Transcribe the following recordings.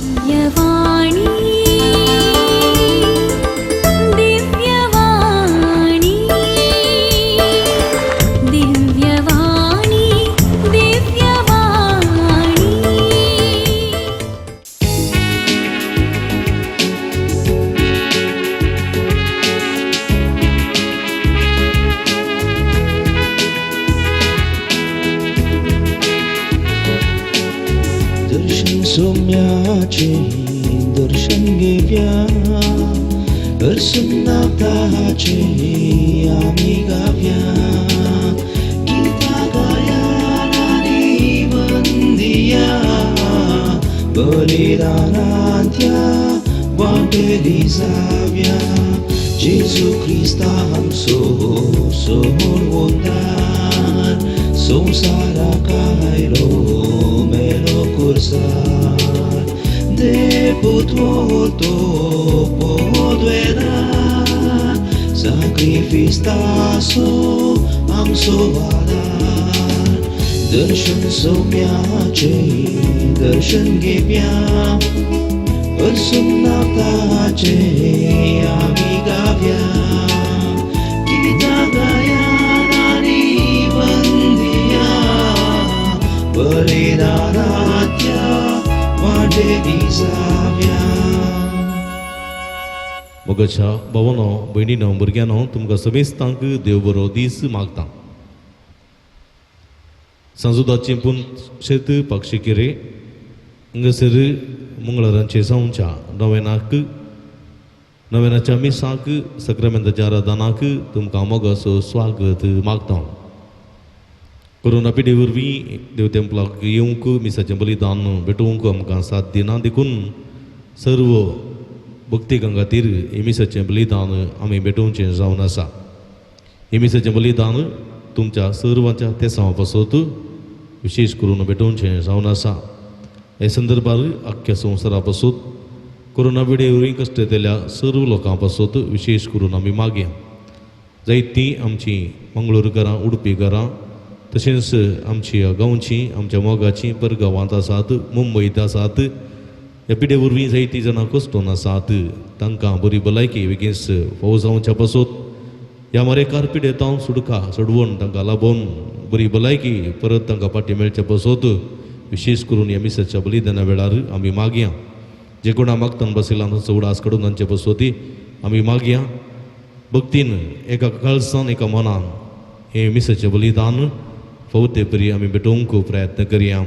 दिव्यवाणी दिव्यवाणी दिव्यवाणी दिव्यवाणी। दर्शन सोम्याचे दर्शन घेव्या, दर्शनाथाचे आम्ही गाव्या, गीता गाया आणि वंदिया, बलिदानांत्या वाटेली जाव्या, जेजू ख्रिस्ता आमचो सोडवणदार, संवसाराक आयलो मेलो खुर्सार, देपुत तो पोदवेदार, sacrifistaso आमचो आदार। दर्शन सोम्याचे दर्शन घेव्या, अर्सुनाथाचे आम्ही गाव्या, गीता गाया आणि वंदिया, बलिदानाच्या वाटेली जाव्या। मोगाच्या भावानो, भयणीनो, भुरग्यांनो, तुमकां समेस्तांक देव बरो दीस मागता। सांजुदाचें पूण शेत पाक्षिकेरे हांगासर मंगळारांचे जावच्या नव्यानाक, नव्यानाच्या मिसाक, सक्रामेंताच्या आराधनाक तुमकां मोगाचो स्वागत मागता। कोरोना पिडे वरवीं देव तेंपलाक येवंक, मिसाचें बलिदान भेटोवंक आमकां साथ दिना, देखून सर्व भक्तिकां खातीर हे मिसाचें बलिदान आमी भेटोवचें जावन आसा। हे मिसाचें बलिदान तुमच्या सर्वांच्या तेसांवा पासत विशेश करून भेटोवचें जावन आसा। हे संदर्भार आख्ख्या संवसारा पासत कोरोना पिडे वरवीं कश्ट येतल्या सर्व लोकां पासत विशेश करून आमी मागया। जायतीं आमचीं मंगळूरकारां, उडपीकारां, तशेंच आमची गांवची, आमच्या मोगाची परगांवांत आसात, मुंबयत आसात, ह्या पिडे वरवीं जायतीं जाणां कश्टोन आसात, तांकां बरी भलायकी बेगीन फावो जावच्या पासत, ह्या मरेकार पिडेतांव सुडका सोडवून तांकां लाबोवन बरी भलायकी परत तांकां फाटीं मेळच्या पासत विशेश करून ह्या मिसाच्या बलिदाना वेळार आमी मागया। जे कोणा मागतान बशिल्ला तांचो उडास काडून तांचे पासत आमी मागया। भक्तीन एका काळसान एका मनान हें मिसाचें बलिदान फावो ते परी आमी भेटोवंक प्रयत्न करया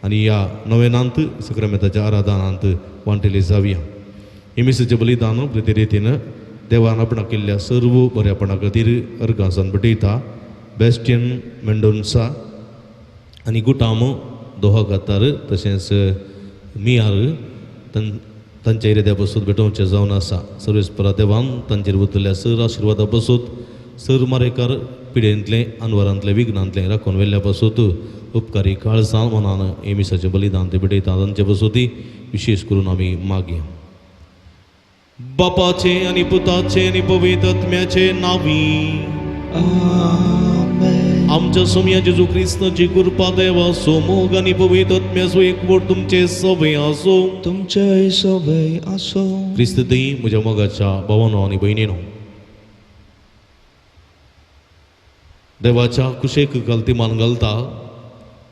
आनी ह्या नवेनांत सक्रामेंताच्या आराधनांत वांटेली जावया। हे मिसाचें बलिदान प्रती रितीन देवान आपणाक केल्ल्या सर्व बऱ्यापणा खातीर अर्गासान भेटयता। बेस्टियन मेंडोन्सा आनी गुटाम दोहा कातार तशेंच मियार तांच्या इराद्या पासून भेटोवचें जावन आसा। सर्वेस्परा देवान तांचेर वतल्या सर आशिर्वादा पासून सर मारेकार पिडेंतलें, अनवरांतलें, विघ्नांतलें राखून व्हेल्ल्या पासून उपकारी काळजान मनान हे मिसाचें बलिदान ते भेटयता तांचे पासून विशेश करून आमी मागया। बापाचे आनी पुताचे आनी पवित्र आत्म्याचे नांवी आमेन। आमच्या सोम्या जेजू क्रिस्ताची कृपा, देवाचो मोग आनी पवित्र आत्म्याचो एकवट तुमचे सवे आसो, तुमचे सवे आसो। क्रिस्त दी म्हज्या मोगाच्या भावानो आनी भयणीनो, देवाच्या कुशेक गलती मान घालता,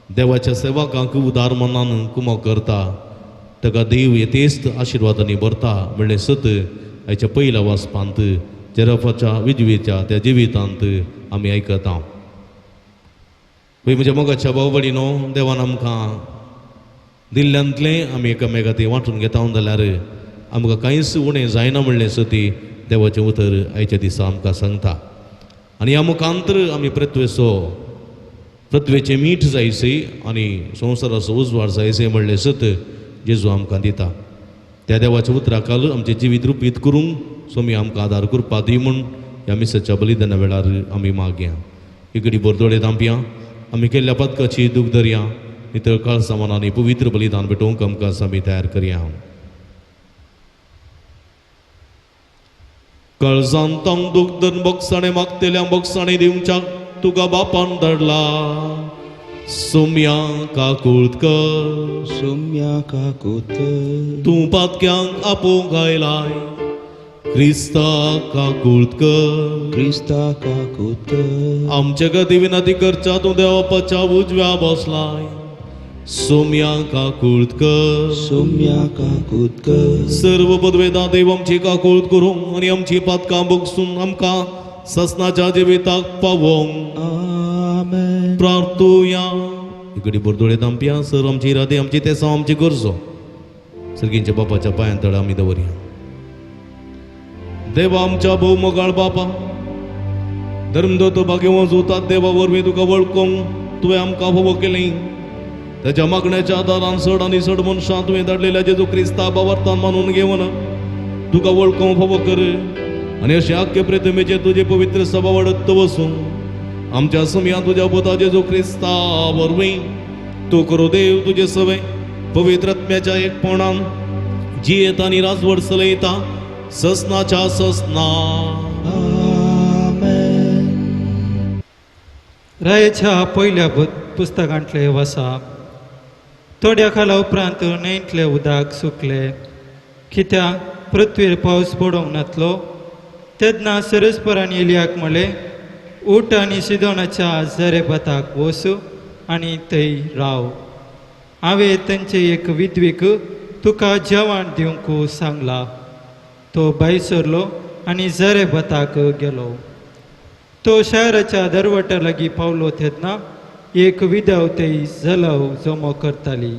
देवाच्या सेवकांक उदार मनान कुमक करता, ताका देव येतेस्त आशिर्वादांनी भरता म्हणलें सत आयच्या पयल्या वाचपांत जेराफाच्या विजवेच्या त्या जिवितांत आमी आयकता। पळय म्हज्या मोगाच्या भाव भयणीनो, देवान आमकां दिल्ल्यांतलें आमी एकामेका ती वांटून घेता जाल्यार आमकां कांयच उणें जायना म्हणलें सती देवाचें उतर आयच्या दिसा आमकां सांगता। आनी ह्या मुखांतर आमी पृथ्वेचो पृथ्वेचें मीठ जायसे आनी संवसाराचो उजवाड जायसे म्हणलें सत जेजू आमकां दिता। त्या देवाच्या उतराकाल आमचें जिवीत रुपीत करूंक स्वामी आमकां आदार करपा दी म्हूण ह्या मिसाच्या बलिदाना वेळार आमी मागया। इकडी बोरदोळे धांपया, आमी केल्ल्या पदकाची दूख धरया, नितळ काळसा मनांनी पवित्र बलिदान भेटोवंक आमकां आमी तयार करया। काळजांत दुख धरून बोगसाणे मागतल्या बोगसाणे दिवच्याक तुका बापान धाडला। सोम्या काकूळत कर. सोम्या काकूत कर. तूं पातक्यांक आपोवंक आयलाय, क्रिस्ता काकूळत कर. क्रिस्ता काकूत कर. आमच्या गती विनंती करच्या तूं देवाच्या उजव्या बसलाय, सोम्या काकूळत कर. सोम्या काकूत कर. सर्व पदवेदा देव आमची काकूळत करूं आनी आमची पातकां बगसून आमकां ससनाच्या जिविताक पावोवंक. आमेन. प्रार्थुया. इकडे बोरदोळे दामप्या सर आमची इरादे, आमची तेसांव, आमची गरजो सर्गींच्या बापाच्या पांयां तळ आमी दवरया. देवा आमच्या भोव मोगाळ बापा, धर्मदत्त भाग्यवंत जोतात देवा वरवीं तुका वळखूंक तुवें आमकां फावो केली. ताच्या मागण्याच्या आदारान चड आनी चड मनशां तुवें धाडलेल्या जेजू क्रिस्ता बावर्तान मानून घेवन तुका वळखूंक फावो कर आनी अशें आख्खे प्रतिमेचेर तुजे पवित्र सभा वाडत वसूं आमच्या समयान तुज्या पुता जेजू क्रिस्ता वरवीं तूं करो देव तुजे सवे पवित्र आत्म्याच्या एकपणान जियेता आनी राजवट चलयता ससनाच्या ससना. आमेन. रायाच्या पयल्या पुस्तकांतले वसा. थोड्या काळा उपरांत न्हंयतले उदक सुकले, कित्याक पृथ्वीर पावस पडोवंक नातलो. तेन्ना सरस्परान एलियाक म्हणलें, उठ आनी सिदोनाच्या जरेबाताक वस आनी थंय राव. हांवें तांचे एक विधवीक तुका जेवण दिवंक सांगलां. तो भायर सरलो आनी जरेबाताक गेलो. तो शाराच्या दरवट्या लागीं पावलो तेन्ना एक विधव थंय जलव जमो करताली.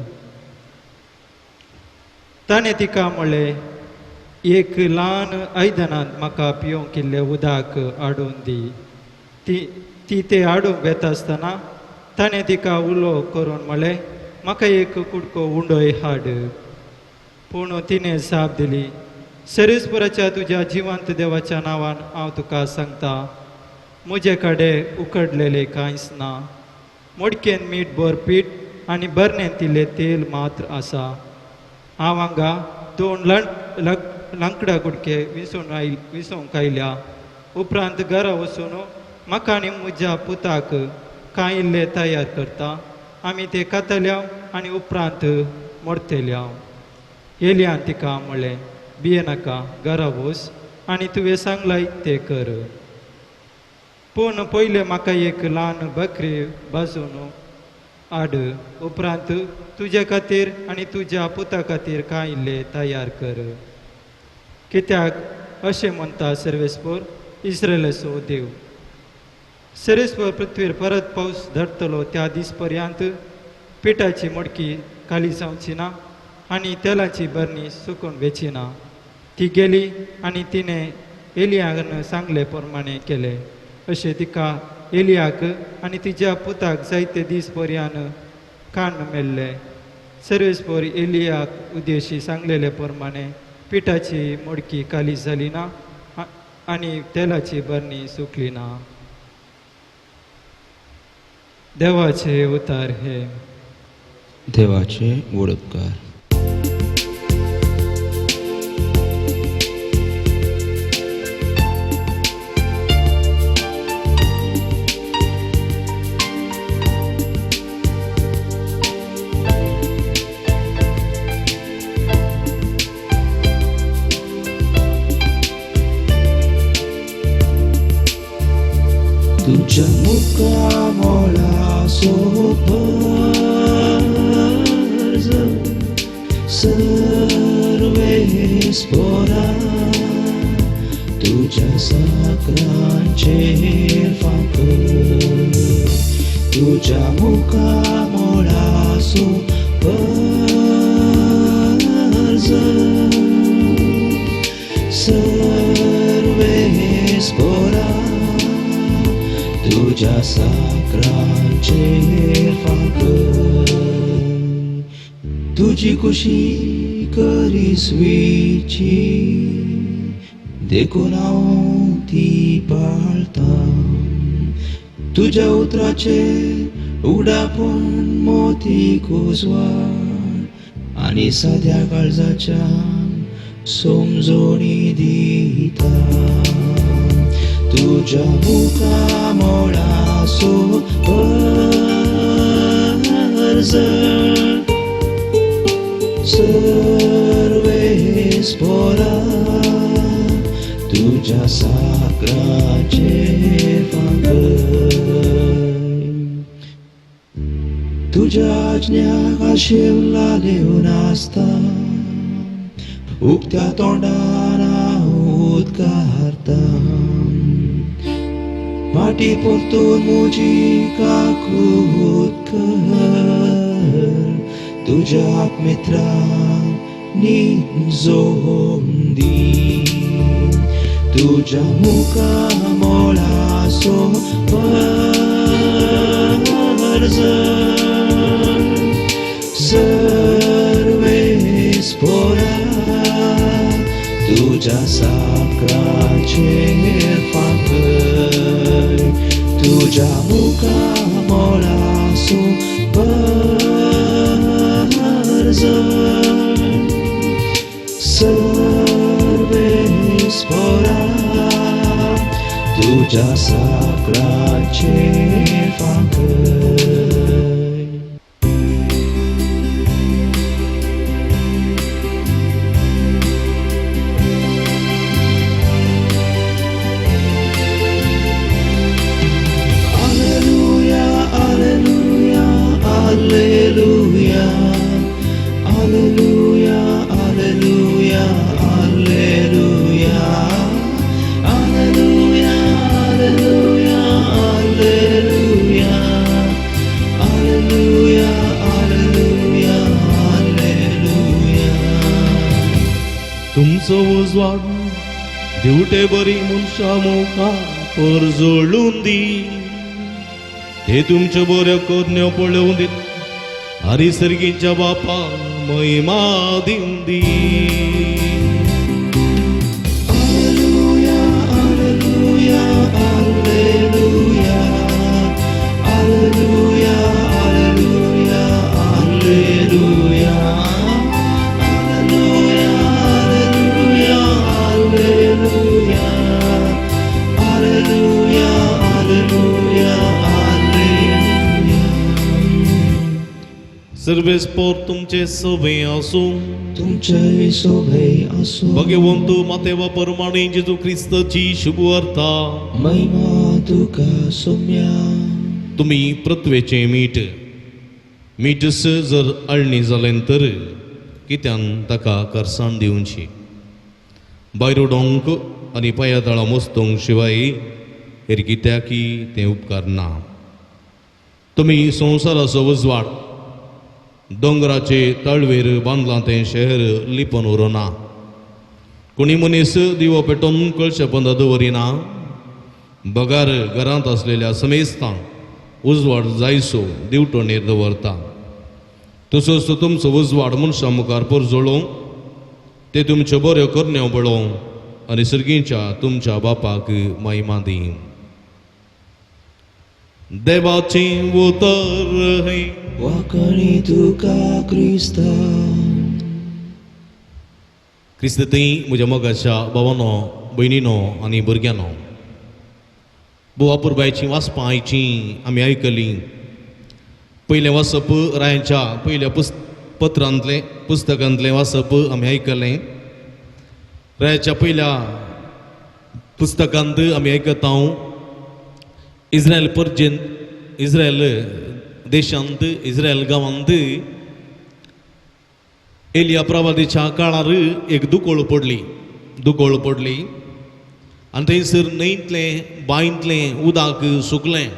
ताणें तिका म्हणलें, एक ल्हान आयदनांत म्हाका पिवंक इल्लें उदक हाडून दी. ती ती तें हाडूंक वेता आसतना ताणें तिका उलो करून म्हणलें, म्हाका एक कुडको उंडोय हाड. पूण तिणें जाप दिली, सरेस्पराच्या तुज्या जिवंत देवाच्या नांवान हांव तुका सांगता, म्हजे कडेन उकडलेलें कांयच ना. मोडकेन मीठ भर पीठ आनी बरणेंत इल्लें तेल मात्र आसा. हांव हांगा दोन लांकडां कुडके विसोवंक आयल्या. उपरांत घरा वचून म्हाका आनी म्हज्या पुताक कांय इल्लें तयार करता, आमी तें खातल्या आनी उपरांत मोडतेल्या. एलियान तिका म्हणलें, भियेनाका, घरा वच आनी तुवें सांगलाय तें कर. पूण पयलें म्हाका एक ल्हान बकरी भाजून हाड, उपरांत तुजे खातीर आनी तुज्या पुता खातीर कांय इल्लें तयार कर. कित्याक अशें म्हणटा सर्वेस्पोर इस्रायलाचो देव, सर्वेस्पोर पृथ्वीर परत पावस धरतलो त्या दीस पर्यंत पिठाची मडकी खाली जावची ना आनी तेलाची बरणी सुकून वेची ना. ती गेली आनी तिणें एलियान सांगले प्रमाणे केलें. अशें तिका एलियाक आनी तिज्या पुताक जायते दीस पर्यान कान मेल्ले. सर्वेस्पोर एलियाक उद्देशी सांगलेले प्रमाणे पिठाची मडकी खाली जाली ना आनी तेलाची बरणी सुकली ना. देवाचे उतार हे. देवाचे व्हड उपकार. तुझ्या मुखामळा सोबत सर्वेस्पोरा तुझ्या साकरांचेर फांक. तुझ्या मुखामळा सोबत सर्वेस्पोरा तुझ्या साकरांचेर फांक. तुजी खुशी करिसवीची देखून हांव ती पाळतां. तुज्या उतराचेर उगडापून मोती कुजवाड आनी साद्या काळजाच्या समजोणी दिता. तुझ्या मुखामळा सोबत परजळ सर्वेस्पोरा तुज्या साक्राचे फांकय तुज्या आज्ञाक आशेवला लेवन आसता उक्त्या तोंडान हांव उद्गारता माटी परतून म्हजी काकूत कर तुज्या मित्रांक निजोवन दी तुज्या मुखा मोळासो परजळ सर्वेस्पोरा तुज्या साक्राचेर फांकय तुज्या मुखा मोळासो परजळ सर्वेस्पोरा तुज्या साक्राचेर फांकय. Alleluia, Alleluia, Alleluia, Alleluia, Alleluia, Alleluia, Alleluia, Alleluia, Alleluia, Alleluia, Alleluia, Alleluia. तुमचो उजवाड दिवटे बरी मनशां मुखार परजळून दी ते तुमच्यो बऱ्यो करण्यो पळोवन दित आनी सर्गीच्या बापा महिमा दिवं दी. Alleluia, Alleluia, Alleluia, Alleluia, Alleluia, Alleluia, Alleluia, Alleluia, Alleluia, Alleluia, Alleluia. सर्वेस्पोर तुमचे सवे आसूं. तुमचे सोबे आसूं. भगवंत मातेवा परमाणे जेजू क्रिस्ताची शुभ वार्ता. महिमा तुका सोम्या. तुमी पृथ्वेचें मीठ. मीठ जर अळणी जालें तर कित्यान ताका करसाण दिवची. भायर उडोवंक आनी पांया तळा मोस्तोंक शिवाय हेर कित्याकी तें उपकारना. तुमी संवसाराचो उजवाड. दोंगराचे तळवेर बांदलां तें शहर लिपून उरना. कोणी मनीस दिवो पेटोवन कळशे पंदा दवरिना बगार घरांत आसलेल्या समेस्तांक उजवाड जायसो दिवटणेर दवरता. तसोच तुमचो उजवाड मनशां मुखार परजळोवंक ते तुमच्यो बऱ्यो करण्यो पळोवंक आनी सर्गीच्या तुमच्या बापाक महिमा दी. देवाचें उतर हें. वाकणी तुका क्रिस्ता. क्रिस्त थंय म्हज्या मोगाच्या भावानो भयणीनो आनी भुरग्यांनो, बुवा पुरबायचीं वाचपां आयचीं आमी आयकलीं. पयलें वाचप रायांच्या पयल्या पत्रांतलें पुस्तकांतलें वाचप आमी आयकलें. रायाच्या पयल्या पुस्तकांत आमी आयकता इस्रायल परजेंत, इस्रायल देशांत, इस्रायल गांवांत एलिया प्रवादीच्या काळार एक दुकोळ पडली. दुकोळ पडली आनी थंयसर न्हंयतलें बांयतलें उदक सुकलें.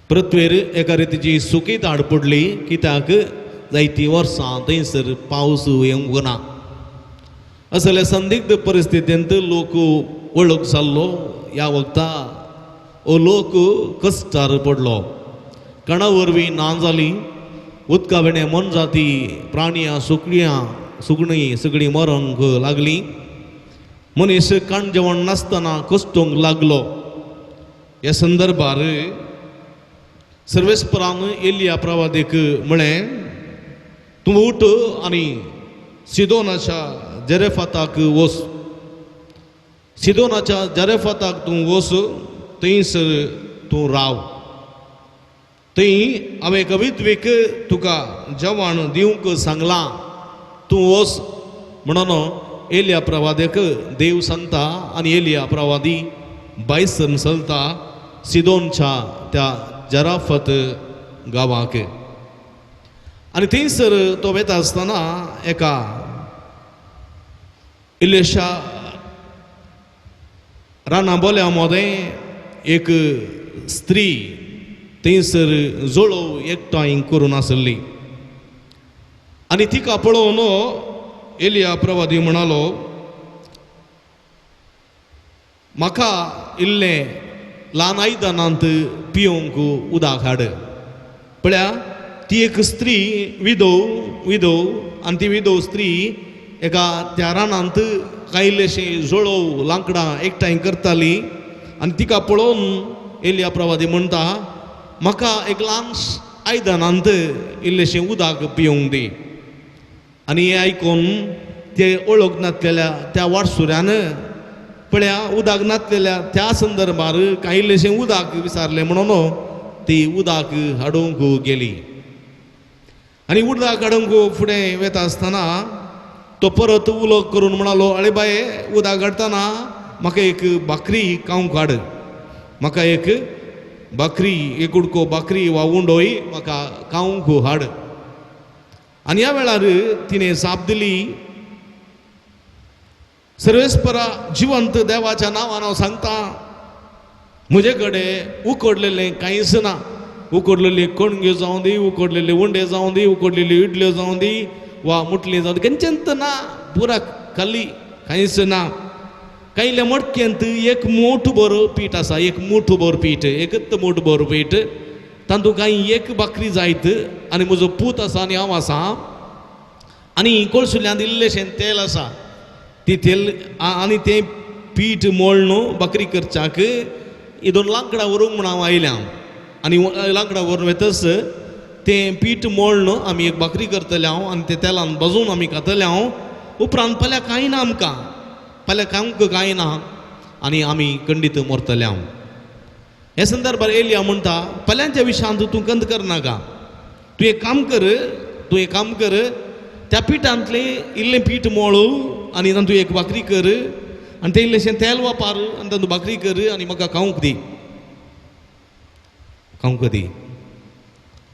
पृथ्वेर एका रितीची सुकी ताड पडली कित्याक जायतीं वर्सां थंयसर पावस येवंक ना. असल्या संदिग्ध परिस्थितींत लोक वळख जाल्लो. ह्या वखता हो लोक कश्टार पडलो. कणा वरवीं ना जाली. उदका विणें मोनजाती प्राणयां सुकणयां सुकणीं सगळीं मरोंक लागलीं. मनीस काण जेवण नासतना कश्टूंक लागलो. ह्या संदर्भार सर्वेस्परान एलिया प्रवादीक म्हळें, तूं उठ आनी सिदोनाच्या जेरेफाताक वच. सिदोनाच्या जेरेफाताक तूं वच, थंयसर तूं राव. थंय हांवें एका विधवेक तुका जेवण दिवंक सांगलां, तूं वच म्हणून एलिया प्रवाद्याक देव सांगता. आनी एलिया प्रवादी बायसन चलता सिदोनच्या त्या जराफत गांवाक. आनी थंयसर तो वेता आसतना एका इल्लेशा राना बोल्या मोदें एक स्त्री थंयसर जोळोव एकठांय करून आसली. आनी तिका पळोवन एलिया प्रवादी म्हणालो, म्हाका इल्लें ल्हान आयदनांत पिवंक उदक हाड. पळया ती एक स्त्री विधव विधव आनी ती विधव स्त्री एका त्या रानांत कांय इल्लेशें जोळोव लांकडां एकठांय करताली. आनी तिका पळोवन एलिया प्रवादी म्हणटा, म्हाका एक ल्हान आयदनांत इल्लेशें उदक पिवंक दी. आनी हें आयकून ते वळख नासलेल्या त्या वाटसुऱ्यान पळया उदक नासलेल्या त्या संदर्भार कांय इल्लेशें उदक विचारलें म्हणून ती उदक हाडूंक गेली. आनी उदक हाडूंक फुडें वेता आसतना तो परत उलो करून म्हणालो, अळे बाये उदक हाडटना म्हाका एक भाकरी खावंक हाड, म्हाका एक भाकरी एक कुडको भाकरी वा उंडोय म्हाका खावंक हाड. आनी ह्या वेळार तिणें जाप दिली, सर्वेस्परा जिवंत देवाच्या नांवान हांव सांगता, म्हजे कडेन उकडलेलें कांयच ना. उकडलेली कणग्यो जावं दी, उकडलेले उंडे जावं दी, उकडलेल्यो इडल्यो जावं दी वा मुटली जावं दी, खंयचेंच ना, पुरा खाली कांयच ना. कांयल्या मडक्यांत एक मोठभर पीठ आसा, एक मुठभर पीठ, एकच मुठभर पीठ, तातूंत कांय एक भाकरी जायत. आनी म्हजो पूत आसा आनी हांव आसा आनी कोळसुल्यांत इल्लेशें तेल आसा, ती तेल आनी तें पीठ मोळ न्हू भाकरी करच्याक ही दोन लांकडां व्हरूंक म्हूण हांव आयल्या. आनी लांकडां व्हरून वतच तें पीठ मोळ न्हू आमी एक भाकरी करतले हांव आनी तें तेलान भाजून आमी खातले हांव. उपरांत फाल्यां कांय ना आमकां, फाल्यां खावंक कांय ना आनी आमी खंडीत मरतले हांव. हे संदर्भार एलिया म्हणटा, फाल्यांच्या विशयांत तूं कंद करनाका, तूं एक काम कर, तूं एक काम कर, त्या पिठांतलें इल्लें पीठ मोळू आनी तातूंत एक भाकरी कर आनी तें इल्लेशें तेल वापर आनी तातूंत भाकरी कर आनी म्हाका खावंक दी, खावंक दी.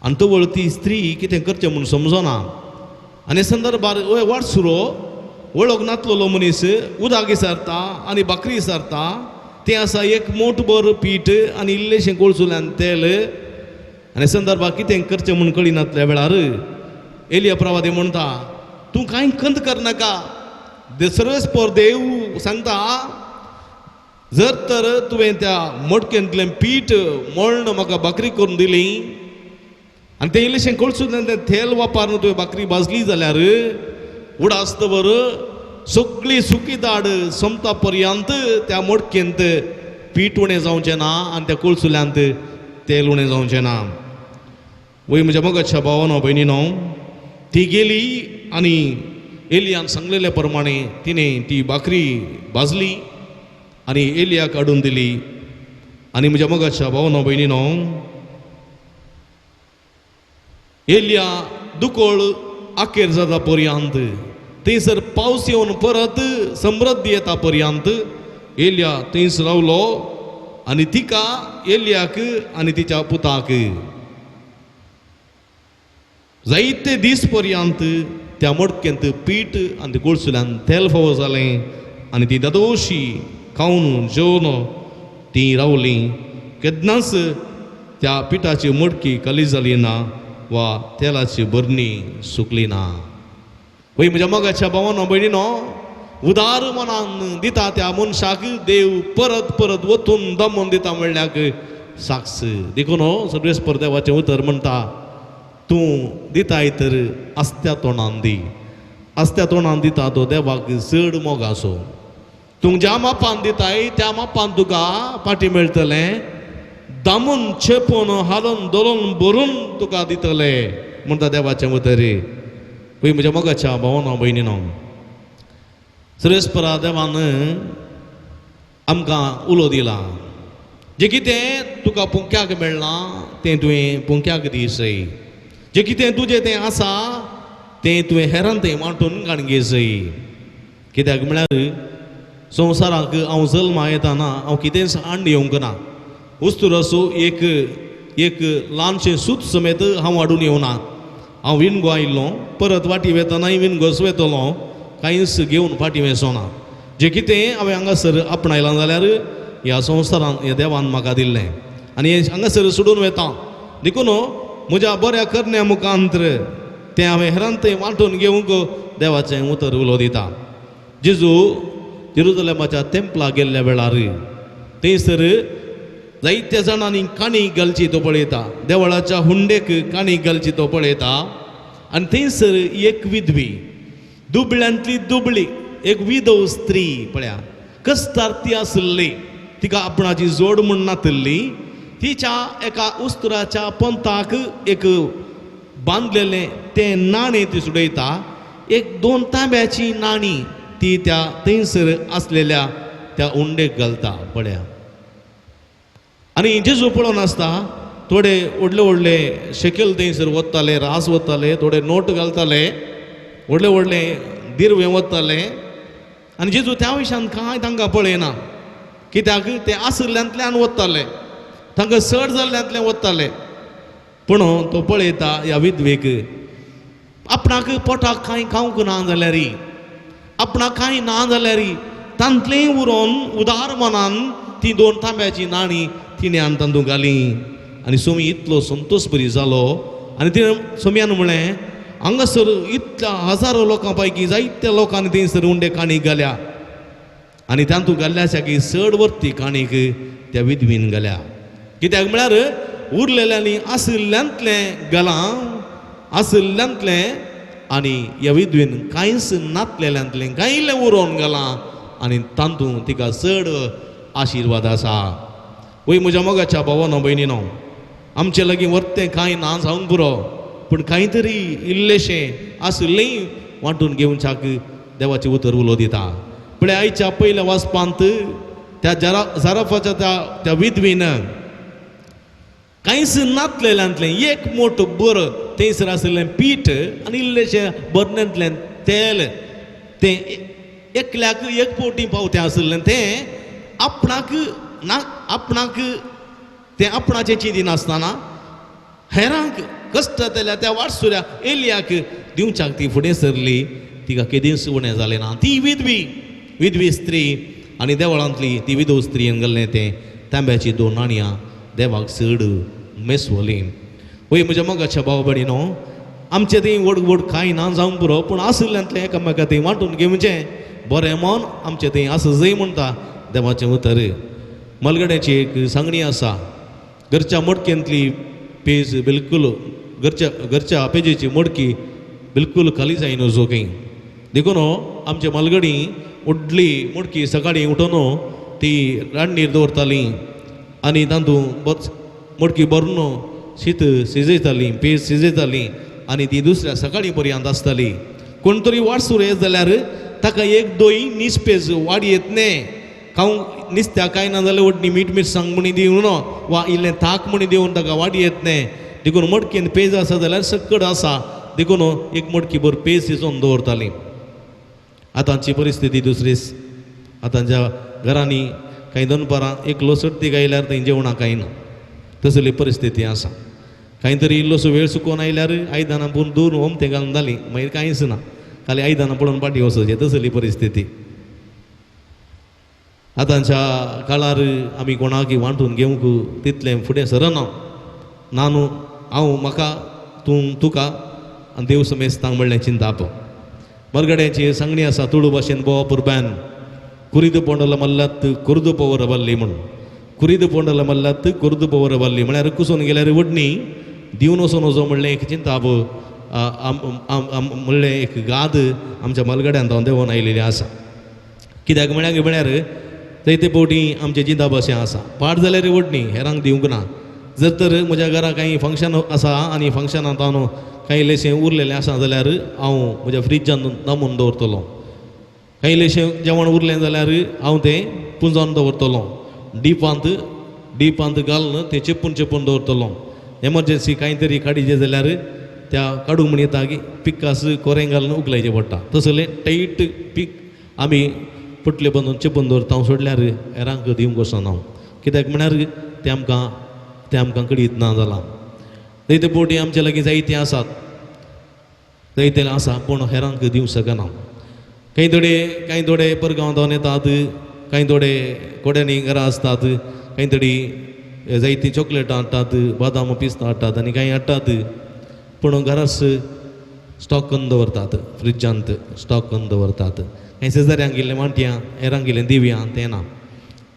आनी तवळ ती स्त्री कितें करचें म्हूण समजना. आनी संदर्भार वाटसुरो वळख नातलेलो मनीस उदक विसारता आनी भाकरी विसारता, तें आसा एक मोठभर पीठ आनी इल्लेशें कोळसुल्यान तेल. आनी संदर्भार कितें करचें म्हूण कळिनातल्या वेळार एलिया प्रवादी म्हणटा, तूं कांय खंत करनाका, सर्वेस्पर देव सांगता, जर तर तुवें त्या मडकेंतलें पीठ मळण म्हाका भाकरी करून दिली आनी तें इल्लेशें कोळसुल्यान तें तेल वापरून तुवें भाकरी भाजली जाल्यार उडासतवर सगळी सुकी दाड सोमता पर्यंत त्या मडकेंत पीठ उणें जावचें ना आनी त्या कोळसुल्यांत तेल उणें जावचें ना. वय म्हज्या मोगाच्या भावानो भयणीनो, ती गेली आनी एलियान सांगलेले प्रमाणे तिणें ती भाकरी भाजली आनी एलियाक हाडून दिली. आनी म्हज्या मोगाच्या भावानो भयणीनो, एलिया दुकोळ आखेर जाता पर्यंत थंयसर पावस येवन परत समृद्धी येता पर्यंत एलिया थंयच रावलो आनी तिका एलियाक आनी तिच्या पुताक जायते दीस पर्यंत त्या मडकेंत पीठ आनी कोळसुल्यान तेल फावो जालें आनी ती दादोशी खावन जेवन ती रावली. केन्नाच त्या पिठाची मडकी खाली जाली ना वा तेलाची बरणी सुकली ना. वय म्हज्या मोगाच्या भावानो भयणीनो, उदार मनान दिता त्या मनशाक देव परत परत वतून दमून दिता म्हणल्याक साक्ष. देखून सर्वेस्पर देवाचें उतर म्हणटा, तूं दिताय तर आस्त्या तोंडान दी, आस्त्या तोंडान दिता तो देवाक चड मोग आसो. तूं ज्या मापान दिताय त्या मापान तुका फाटी मेळटलें, दामून चेपून हालोवन धरून भरून तुका दितले म्हणटा देवाचें उतर. वय म्हज्या मोगाच्या भावानो भयणीनो, सर्वेस्परा देवान आमकां उलो दिला, जें कितें तुका पोंक्याक मेळ्ळां तें तुवें पोंक्याक दी सय, जें कितें तुजें तें आसा तें तुवें हेरान तें वांटून काडगे सय. कित्याक म्हळ्यार संवसाराक हांव जल्मा येताना हांव कितेंच हाडून येवंक ना, वस्तू असो एक एक ल्हानशें सूत समेत हांव हाडून येवना. हांव विणगो आयिल्लो, परत वाटी वेतनाय विणगोच वेतलो, कांयच घेवन फाटीं वेचोना. जें कितें हांवें हांगासर आपणायलां जाल्यार ह्या संवसारान ह्या देवान म्हाका दिल्लें आनी हें हांगासर सोडून वेता. देखून म्हज्या बऱ्या करण्या मुखांतर तें हांवें हेरान थंय वांटून घेवंक देवाचें उतर उलो दिता. जेजू जेरुजलेमाच्या तेंपला गेल्ल्या वेळार थंयसर जायत्या जाणांनी काणी घालची तो पळयता, देवळाच्या हुंडेक काणी घालची तो पळयता. आनी थंयसर एक विधवी, दुबळ्यांतली दुबळी, एक विधव स्त्री पळया कस्तार ती आसली, तिका आपणाची जोड म्हूण नातिल्ली. तिच्या एका उस्तुराच्या पंथाक एक बांदलेलें तें नाणें ती सुडयता, एक दोन तांब्याची नाणी ती त्या थंयसर आसलेल्या त्या उंडेक घालता पळया. आनी जेजू पळोवन आसता थोडे व्हडले व्हडले शेकेल थंयसर वताले, रास वताले, थोडे नोट घालताले, व्हडले व्हडले दिरवे वताले. आनी जेजू त्या विशयान कांय तांकां पळयना, कित्याक ते आशिल्ल्यांतल्यान वताले, तांकां चड जाल्ल्यांतल्यान वताले. पूण तो पळयता ह्या विधवेक आपणाक पोटाक कांय खावंक ना जाल्यार, आपणाक कांय ना जाल्यार तांतलें उरोवन उदार मनान ती दोन तांब्याची नाणी तिणें आनी तांतूं घाली. आनी सोमी इतलो संतोश बरी जालो. आनी तिणें सोम्यान म्हणलें, हांगासर इतल्या हजारो लोकां पैकी जायत्या लोकांनी थंयसर उंडे काणीक घाल्या आनी तांतूं घाल्ल्या की चड वरती काणीक त्या विधवीन घाल्या. कित्याक म्हळ्यार उरलेल्यांनी आशिल्ल्यांतलें घालां, आशिल्ल्यांतलें, आनी ह्या विधवीन कांयच नातलेल्यांतलें कांय इल्लें उरोवन घालां आनी तातूंत तिका चड आशिर्वाद आसा. वय म्हज्या मोगाच्या भावानो भयणीनो, आमचे लागीं वरतें कांय ना जावंक पुरो, पूण कांय तरी इल्लेशें आशिल्लें वांटून घेवच्याक देवाचें उतर उलो दिता. पळय आयच्या पयल्या वाचपांत त्या जराफाच्या त्या विधवीन कांयच नातलेल्यांतलें एक मोठो बर थंयसर आशिल्लें पीठ आनी इल्लेशें बरण्यांतलें तेल तें एकल्याक एक पोटी पावतें आशिल्लें तें आपणाक ना आपणाक तें आपणाचें चिंतिनासतना हेरांक कश्ट जाल्या त्या वाटसुऱ्या एलियाक दिवच्याक ती फुडें सरली. तिका केदींच उणें जालें ना. ती विधवी, विधवी स्त्री आनी देवळांतली ती विधव स्त्रीन घाल्लें तें तांब्याची दोन नाणयां देवाक चड मेसवली. वय म्हज्या मोगाच्या भाव भयणीनो, आमचें थंय व्हड व्हड कांय ना जावंक पुरो, पूण आशिल्ल्यांतलें एकामेका थंय वांटून घेवचें बरें मन आमचें थंय आसा जंय म्हणटा देवाचें उतर. मलगड्याची एक सांगणी आसा, घरच्या मडकेंतली पेज बिलकुल घरच्या घरच्या पेजेची मडकी बिलकुल खाली जायना जो खंय. देखून आमचे मालगडी व्हडली मडकी सकाळीं उठोवन ती रांदणीर दवरताली आनी तातूंत मडकी भरून शीत शिजयताली, पेज शिजयताली आनी ती दुसऱ्या सकाळीं पर्यंत आसताली. कोण तरी वाटसूर येत जाल्यार ताका एक दोय नीस पेज वाडी येत न्ही, खावंक निसत्या कांय ना जाल्यार व्हडली मीठ मिरसांग म्हणी दिवन वा इल्लें ताक म्हणी दिवन ताका वाडी येत न्ही. देखून मडकेन पेज आसा जाल्यार सक्कड आसा, देखून एक मडकी भर पेज शिजोवन दवरताली. आतांची परिस्थिती दुसरीच. आतांच्या घरांनी कांय दनपारां एकलो सर्तीक आयल्यार थंय जेवणां कांय ना, तसली परिस्थिती आसा. कांय तरी इल्लोसो वेळ सुकोवन आयल्यार आयदनां पूण दूर ओमतें घालून जालीं, मागीर कांयच ना, खाली आयदनां पळोवन फाटीं वचचें, तसली परिस्थिती. आतांच्या काळार आमी कोणाकय वांटून घेवंक तितलें फुडें सरना. ना न्हू हांव म्हाका तूं तुका आनी देव समेस्तांक म्हणलें चिंताप. मरगड्याची सांगणी आसा तुळू भाशेन बोवा पुरब्यान कुरीद पोंडल मल्लात कुर्द पवर बल्ली म्हूण, कुरीद पोंडल मल्लात कुर्द पवर बल्ली म्हळ्यार कुसून गेल्यार वडणी दिवन वचोन वचो म्हणलें एक चिंताप म्हणलें एक गाद आमच्या मलगड्यान हांव देंवोन आयिल्ली आसा. कित्याक म्हळ्यार म्हळ्यार जायते फावटी आमचें चिंताप अशें आसा, पाड जाल्यार वडणी हेरांक दिवंक ना. जर तर म्हज्या घरा कांय फंक्शन आसा आनी फंक्शनांत हांव कांय इल्लेशें उरलेलें आसा जाल्यार हांव म्हज्या फ्रिजान दामून दवरतलो. कांय इल्लेशें जेवण उरलें जाल्यार हांव तें पुंजावन दवरतलो, डिपांत डिपांत घालून तें चेपून चेपून दवरतलो. एमर्जन्सी कांय तरी काडीचें जाल्यार त्या काडूंक म्हण येता की पिकास कोरें घालून उखलायचें पडटा. तसलें टायट पीक आमी पोटले बांदून चेपून दवरता सोडल्यार हेरांक दिवंक वचना हांव, कित्याक म्हळ्यार तें आमकां कडीत ना जालां. जायते पोटी आमचे लागीं जायतीं आसात, जायते आसा पूण हेरांक दिवंक शकना. कांय थोडे परगांव येतात, कांय थोडे कोड्यांनी घरा आसतात, कांय थोडी जायतीं चॉकलेटां हाडटात, बादाम पिस्ता हाडटात आनी कांय हाडटात, पूण घराच स्टॉक करून दवरतात, फ्रिजांत स्टॉक करून दवरतात. कांय शेजाऱ्यांक गेल्लें वांटयां, हेरांक गेल्लें दिवयां, तें ना.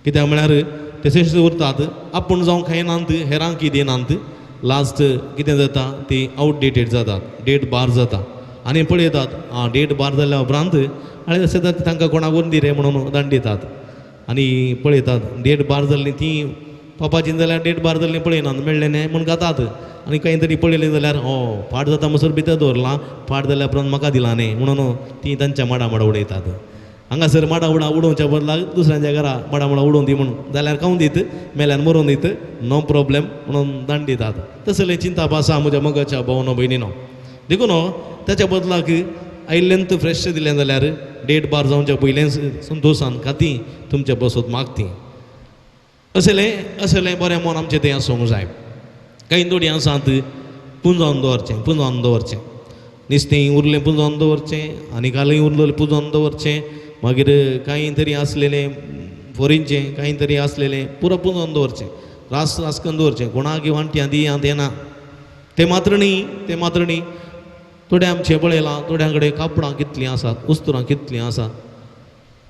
कित्याक म्हळ्यार तशेंच उरतात, आपूण जावं खायनात, हेरांक दिनात. लास्ट कितें जाता ती आवटडेटेड जातात, डेट बार जाता आनी पळयतात आं डेट बार जाल्या उपरांत आनी अशें जाता तांकां कोणाक व्हरून दी रे म्हणून दांड दितात आनी पळयतात डेट बार जाल्ली ती पापाची जाल्यार डेट बार जाल्ली पळयनात, मेळ्ळें न्ही म्हूण खातात आनी कांय तरी पळयलें जाल्यार हो फाट जाता म्हणसर भितर दवरलां, फाट जाल्या उपरांत म्हाका दिलां न्ही म्हणून ती तांच्या माडा माडा उडयतात. हांगासर माडा उडा उडोवच्या बदलाक दुसऱ्यांच्या घरा माडा माडा उडोवन दी म्हणून जाल्यार खावन दीत, मेल्यान मरोवन दीत, नो प्रोब्लेम म्हणून दांड दितात. तसलें चिंताप आसा म्हज्या मोगाच्या भावनो भयणीनो. देखून ताच्या बदलाक आयिल्लेंत फ्रेश दिलें जाल्यार डेट बार जावच्या पयलेंच संतोशान खाती तुमच्या बसत मागती. असलें असलें बरें मन आमचें तें आसूंक जाय. कांय थोडीं आसात पुंजावन दवरचें, पुंजावन दवरचें, नुस्तें उरलें पुंजावन दवरचें आनी कालय उरलें पुंजावन दवरचें, मागीर कांय तरी आसलेलें फोरींचें कांय तरी आसलेलें पुरो पुंजावन दवरचें, रास रास करून दवरचें, कोणाक वांटयां दियां तें ना. तें मात्र न्ही, तें मात्र न्ही, थोडें आमचें पळयलां थोड्यां कडेन कापडां कितलीं आसात, उस्तुरां कितलीं आसात,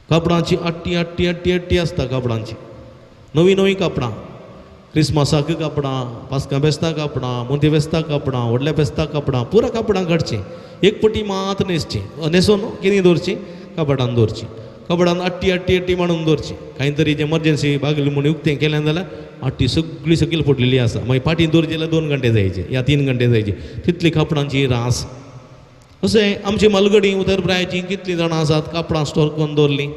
कापडांची आट्टी आट्टी आट्टी आट्टी आसता, कापडांची नवीं नवीं कापडां, क्रिसमसाक कापडां, पास्कां फेस्तां कापडां, मोती फेस्तां कापडां, व्हडल्या फेस्तां कापडां, पुरा कापडां काडचीं, एक पटी मात न्हेसचीं, न्हेसून कितें दवरचीं, कपडान दवरचीं, कपडान आट्टी आट्टी आट्टी मांडून दवरचीं. कांय तरी एमर्जन्सी भागली म्हूण उक्तें केलें जाल्यार आट्टी सगळी सकयल पडलेली आसा, मागीर फाटीं दवरची जाल्यार 2 घंटे जायचे या 3 घंटे जायचे, तितली कापडांची रास. अशें आमची मालगडी उतर प्रायाचीं कितलीं जाणां आसात कापडां स्टोर करून दवरलीं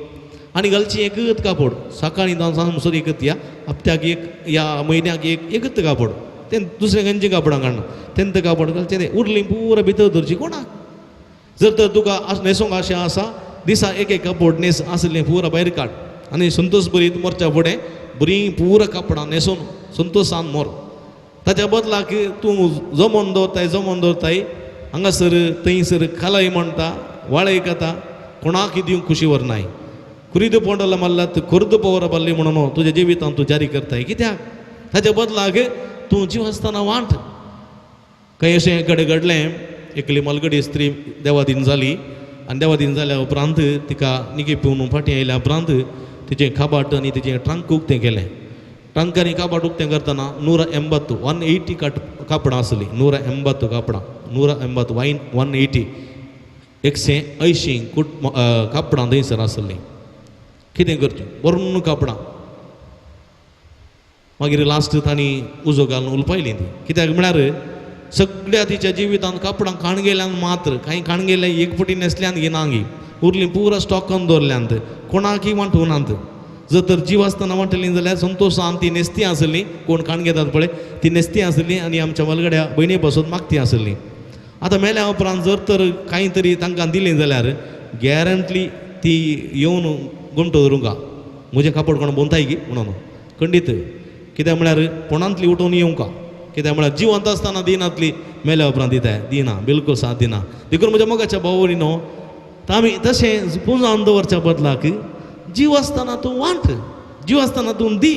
आनी घालची एकच कापड, सकाळीं जावन सांज एकच या हप्त्याक एक या म्हयन्याक एक एकच कापड, तें दुसरें खंयचीं कापडां काडना, तेंच कापड घालचें, तें उरलीं पुरा भितर दवरचीं कोणाक. जर तर तुका न्हेसूंक अशें आसा दिसा एक एक कापड न्हेस आसलें पुरा भायर काड आनी संतोष बरीत मोरच्या फुडें बरीं पुरा कापडां न्हेसून संतोशान मोर. ताच्या बदलाक तूं जमोवन दवरताय, जमोवन दवरताय, हांगासर थंयसर खालाय म्हणटा, वाळय खाता, कोणाक दिवंक खुशी व्हरनाय. कुरीद पोंडला मारल्यात खुर्द पवर बारली म्हणून तुज्या जिवितांत तूं जारी करताय कित्याक? ताच्या बदलाक तूं जीव आसतना वांट. कांय अशें कडेन घडलें, एकली मालगडी स्त्री देवादीन जाली आनी देवादीन जाल्या उपरांत तिका निकी पिवन फाटीं आयल्या उपरांत तिचें काबाट आनी तिचें ट्रंक उक्तें केलें. ट्रंक आनी काबाट उक्तें करतना 180 180 कापडां आसलीं, 180 कापडां, 180 180 180 कुट कापडां थंयसर आसलीं. कितें करचें, बरून कापडां. मागीर लास्ट तांणी उजो घालून उलपायलीं ती, कित्याक म्हळ्यार सगळ्या तिच्या जिवितांत कापडां काण गेल्यान मात्र कांय काण गेल्या एक फुटी न्हेसल्यान घेनांगी उरलीं पुरा स्टॉकान दवरल्यांत, कोणाकय वांटूनात. जर तर जीव आसतना वांटली जाल्यार संतोशान ती न्हेसती आसली, कोण काण घेतात पळय ती न्हेसती आसली आनी आमच्या वलगड्या भयणी बसून मागती आसली. आतां मेल्या उपरांत जर तर कांय तरी तांकां दिलें जाल्यार गॅरंटली ती येवन गुमटो धरूंक म्हजें कापड कोण बोंताय की म्हणून खंडीत. कित्याक म्हळ्यार कोणांतली उठोवन येवंक, कित्याक म्हळ्यार जिवंत आसतना दिनातली, मेल्या उपरांत दिताय दिना, बिलकूल साथ दिना. देखून म्हज्या मोगाच्या भाव न्हू आमी तशें पुंजावन दवरच्या बदलाक जीव आसतना तूं वांट, जीव आसतना तूं दी,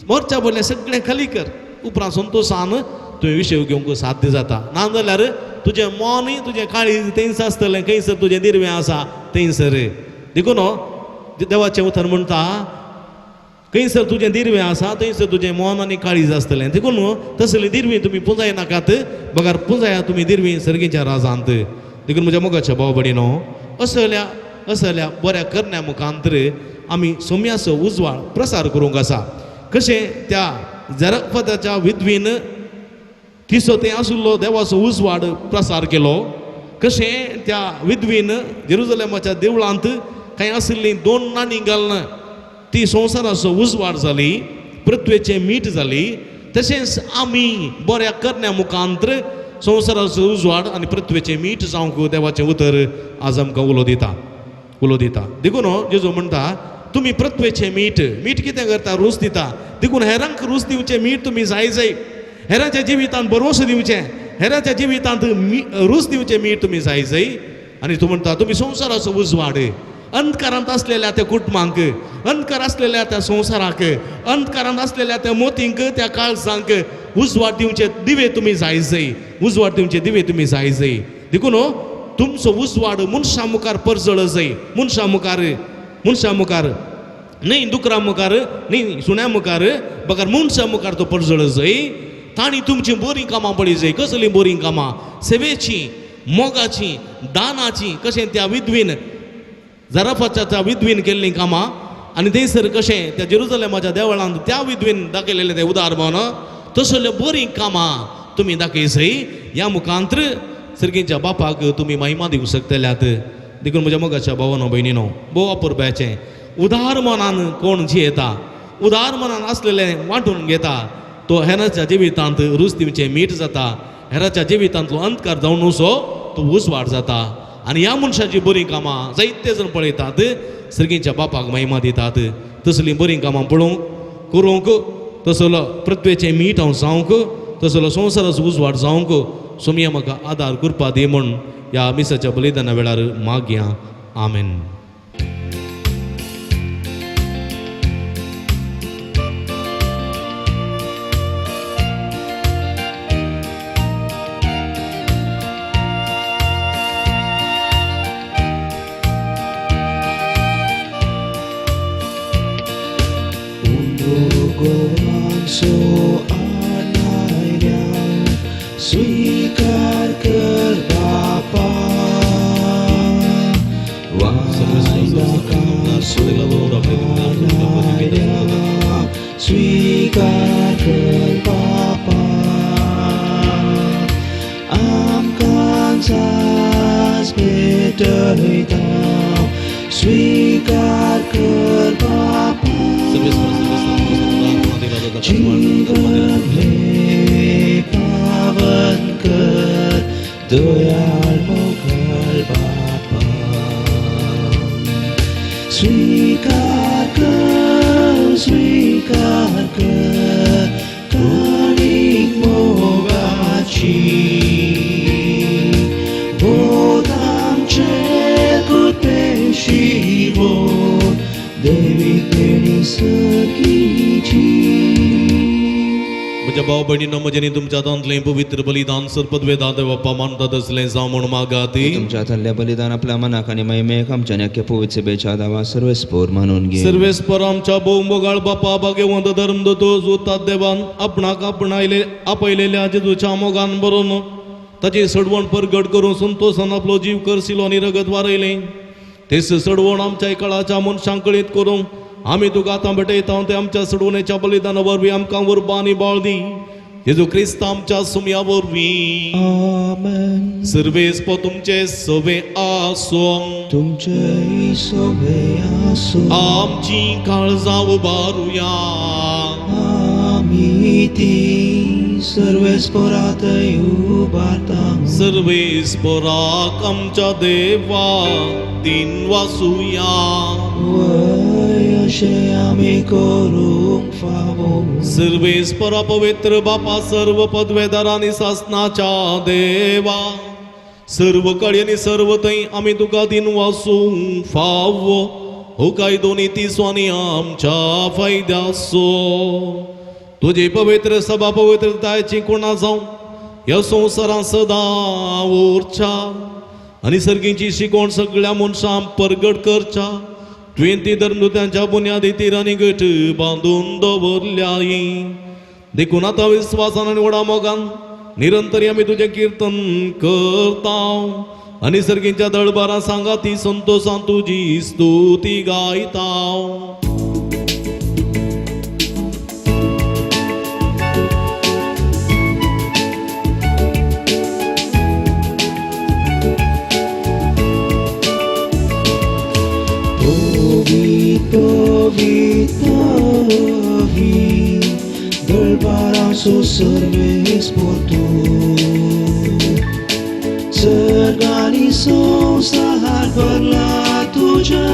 मोरच्या बदले सगळें खाली कर, उपरांत संतोशान तुवें विशय घेवंक साध्य जाता. ना जाल्यार तुजें मनूय तुजें काळीज थंयसर आसतलें, खंयसर तुजें दिरवें आसा थंयसर. देखून देवाचें उतर म्हणटा खंयसर तुजें दिरवें आसा थंयसर तुजें मन आनी काळीज आसतलें. देखून तसली दिरवीं तुमी पुंजाय नाकात, बगर पुंजाया तुमी दिरवीं सर्गीच्या राजांत. देखून म्हज्या मोगाच्या भाव भयणीनो, असल्या असल्या बऱ्या करण्या मुखांतर आमी सोम्याचो उजवाड प्रसार करूंक आसा. कशें त्या जरफताच्या विधवीन तिसो थंय आशिल्लो देवाचो उजवाड प्रसार केलो, कशें त्या विधवीन जेरुजलेमाच्या देवळांत कांय आशिल्लीं 2 नाणीं घालून ती संवसाराचो उजवाड जाली. पृथ्वेचें मीठ जाली तशेंच आमी बऱ्या करण्या मुखांत्र संवसाराचो उजवाड आनी पृथ्वेचें मीठ जावंक देवाचें उतर आज आमकां उलो दिता उलो दिता. देखून जेजू म्हणटा तुमी पृथ्वेचें मीठ. मीठ कितें करता? रूच दिता. देखून हेरांक रूच दिवचें मीठ तुमी जाय जाय, हेरांच्या जिवितांत भरवंसो दिवचें, हेरांच्या जिवितांत रूच दिवचें मीठ तुमी जाय जाय. आनी तूं म्हणटा तुमी संवसाराचो उजवाड. अंधकारांत आसलेल्या त्या कुटुंबांक, अंधकार आसलेल्या त्या संवसाराक, अंधकारांत आसलेल्या त्या मोतींक, त्या काळजांक उजवाड दिवचे दिवे तुमी जाय जाय, उजवाड दिवचे दिवे तुमी जाय जाय. देखून तुमचो उजवाड मनशां मुखार परजळ जाय, मनशां मुखार, मनशां मुखार न्हय दुकरां मुखार न्हय सुण्या मुखार, बगर मनशां मुखार तो परजळ जाय. तांणी तुमचीं बरीं कामां पळय जाय. कसलीं बरीं कामां? सेवेचीं, मोगाचीं, दानाचीं. कशें त्या विधवीन जराफाच्या त्या विधवीन केल्लीं कामां आनी थंयसर कशें त्या जेरुजलेमाच्या देवळांत त्या विधवीन दाखयलेलें तें उदाहरण, तसल्यो बरीं कामां तुमी दाखय सय. ह्या मुखांत्र सर्गीच्या बापाक तुमी महिमा दिवंक शकतल्यात. देखून म्हज्या मोगाच्या भावानो भयणीनो, भोव अपुरबायेचें उदार मनान कोण जियेता, उदार मनान आसलेलें वांटून घेता तो हेराच्या जिवितांत रूच दिवचें मीठ जाता, हेराच्या जिवितांतलो अंधकार जावन सो तो उजवाड जाता. आनी ह्या मनशाचीं बरीं कामां जायते जाण पळयतात, सर्गीच्या बापाक महिमा दितात. तसलीं बरीं कामां पळोवंक करूंक, तसलो पृथ्वेचें मीठ हांव जावंक, तसलो संवसाराचो उजवाड जावंक सोमया म्हाका आदार करपा दी म्हूण ह्या मिसाच्या बलिदाना वेळार मागया. आमेन. स्वीकार कर बापा, स्वीकार कर बापा, आमकां सास भेटयता, स्वीकार कर बापा, जीवन हे पावन कर, दयाळ मोगाळ बापा, स्वीकार कर, स्वीकार कर, काणीक मोगाची, बोध आमचे कृपेशी बोध, देवी देणी सगीची. म्हज्या भाव भयणीनो, म्हजें न्ही तुमच्या हातांतलें पवित्र बलिदान सरपदवेदा देवप्पा मानता तसलें जावं म्हूण मागाती. तुमच्या हातांतलें बलिदान आपल्या मनाक आनी महिमेक आमच्या न्याक्य पवित्र सभेच्या दावा सर्वेस्पोर मानून घे. सर्वेस्पर आमच्या भोव मोगाळ बापा, भाग्यवंत धर्म दोतो जोतात देवान आपणाक आपणायले आपयलेल्या जेजूच्या मोगान बरोवन ताची सडवण परगट करून संतोसान आपलो जीव करसिलो आनी रगत वारयलें. तेच सडवण आमच्या काळाच्या मनशांक कळीत करूंक आमी तुका आतां भेटयता. ते आमच्या सडवणेच्या बलिदाना वरवीं आमकां उर्बा आनी बळ दी. जेजू क्रिस्त आमच्या सुमया वरवीं. आमेन. सर्वेस्पर तुमचे सवे आसूं. तुमचे सोबे आसूं. आमची काळजां उबारुया. आमी ती सर्वेस्परात उबारता. सर्वेस्पराक आमच्या देवा दिन वासुया. वय अशें आमी करूंक फावो. सर्वेस्परा पवित्र बापा, सर्व पदवेदार आनी सासनाच्या देवा, सर्व कडेन आनी सर्व थंय आमी तुका दिन वासूंक फावो. हो कायदो नीती आनी आमच्या फायद्याचो. तुजी पवित्र सभा पवित्रतायेची कोणा जावं ह्या संवसारांत सदां उरच्या आनी सर्गीची शिकवण सगळ्या मनशांक परगट करच्या. तुवें ती धर्मदुत्यांच्या बुन्यादी तिरांनी घट बांदून दवरल्याय. देखून आतां विस्वासान आनी व्हडा मोगान निरंतर आमी तुजें किर्तन करता आनी सर्गीच्या दळबारां सांगाती संतोसान तुजी स्तुती गायता. पवित पवित पवित गळबाराचो सर्वेस पोतू सर्गानी संवसार भरला तुज्या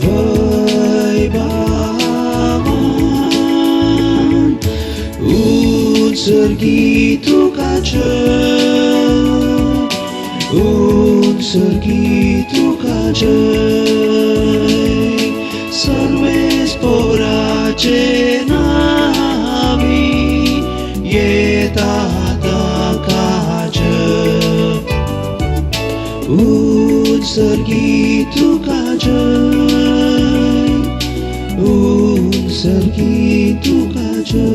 वैभवान उत्सर्गी तुका जय उत्सर्गी तुका जय सर्वेस पोराचे नावी येता ताका जय उत्सर्गी तुका जय उत्सर्गी तुका जय.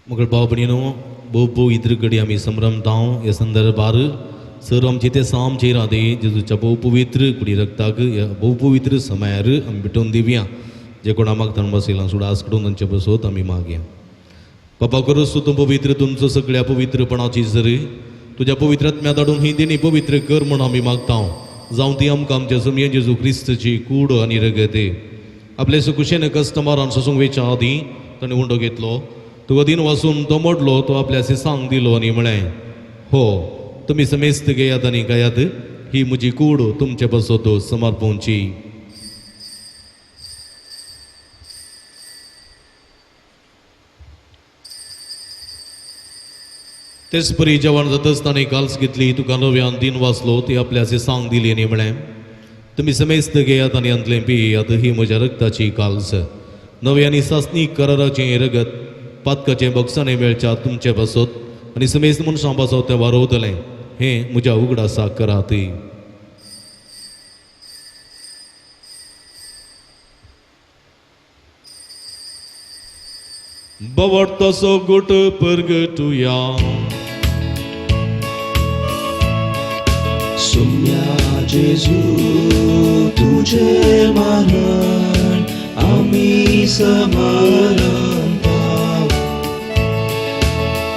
मगळ भाव भयणीनो भोव भोव इतर कडेन आमी संभ्रमतांव ह्या संदर्भार सर आमचे ते सामचे राधे जेजूच्या भोव पवित्र कुडी रक्ताक ह्या भोव पवित्र समयार आमी भेटोवन दिवया जे कोण आमाक बसयलां सुडास कडून तांचे बसोत आमी मागया. बाबा करोस तूं पवित्र तुमचो सगळ्या पवित्रपणाची जरी तुज्या पवित्र आत्म्या धाडून ही देणी पवित्र कर म्हूण आमी मागता. जावं ती आमकां आमच्या सुमये जेजू क्रिस्तची कूड आनी रगत. आपले सुकुशेन कस्टमरान सोसूंक वेच्या आदीं ताणें उंडो घेतलो, तुका दिन वासून तो मोडलो, तो आपल्या सिसांक दिलो आनी म्हळें, हो तुमी समेस्त घेयात आनी गायात, ही म्हजी कूड तुमचे पासत समर्पणची. तेच परी जेवण जातच ताणें काल्स घेतली, तुका नव्यान दिन वाचलो, ती आपल्या सिसांक दिली आनी म्हळें, तुमी समेस्त घेयात आनी हांतलें पियात, ही म्हज्या रक्ताची काल्स, नवी आनी सासणी कराराचें रगत पातकाचें बक्षाणें मेळच्या तुमचे पासत आनी समेस्त मनशां पासत तें वारोवतलें, हें म्हज्या उगडासाक करात. बवडतसो गुट परगटुया. सुम्या जेजू तुझे मरण आमी समरता,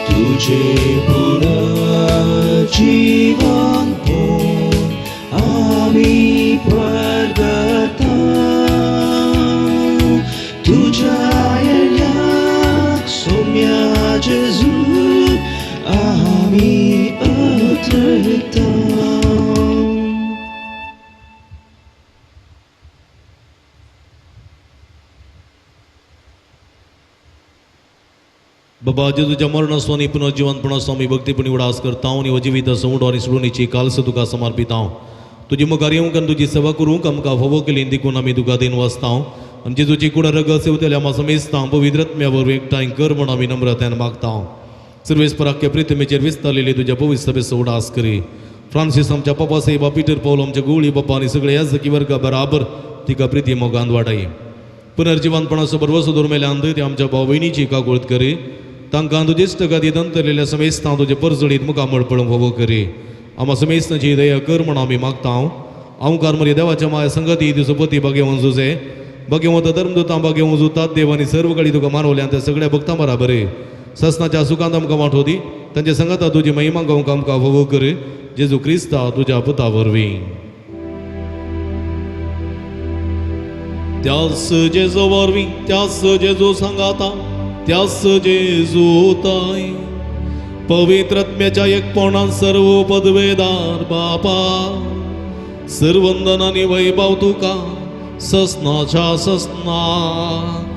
तुझे पुनर्जीवन कोण आमी परगता, तुझ्या येण्याक सुम्या जेजू आमी अत्रता. बाबा जेजूच्या मरणाचो आनी पुनर्जिवनपणाचो आमी भक्तीपणी उडास करता आनी हो जिवीत उंडो आनी सोडणीची काल्स तुका समर्पिता. तुजी मुखार येवंक आनी तुजी सेवा करूंक आमकां फावो केली देखून आमी तुका दिन वाचता आनी जेजूची कुडा रगत सेवतल्या आमकां समेस्तां पवित्र आत्म्या वरवीं एकठांय कर म्हूण आमी नम्रतायेन मागता. सर्वेस पराख्या प्रिथमेचेर विस्तारलेली तुज्या पवित्र सभेचो उडास करी. फ्रांसीस आमच्या पापा साहेबा, पिटर पावल आमच्या गुवळी बापा आनी सगळे याजकी वर्गा बराबर तिका प्रिती मोगान वाडाय. पुनर्जिवनपणाचो भरवसो दवरमेल्यान ते आमच्या भाव भयणीची काकुळट करी. तांकां तुजे इश्टगाती दंतरलेल्या समेस्तां तुजे परजळीत मुखामळ पळोवंक फावो करी. आमा समेस्तांची दया कर म्हूण आमी मागता. आमकार मरे देवाच्या माया संगती तुजो पती भाग्यवंत जुजे भाग्यवंत धर्मदूतां भाग्यवंत जुतात देव आनी सर्व कडी तुका मानवल्या त्या सगळ्या भक्तां बराबर ससनाच्या सुखांत आमकां वांटो दी. तांच्या संगता तुजी महिमा गावंक आमकां फावो कर. जेजू क्रिस्ता तुज्या पुता वरवीं. त्यास जेजू वरवीं, त्यास जेजू सांगाता, त्यास जेजू ताय पवित्र आत्म्याच्या एकपणान सर्व पदवेदार बापा सर्वंदन आनी वैभव तुका ससनाच्या ससनाक.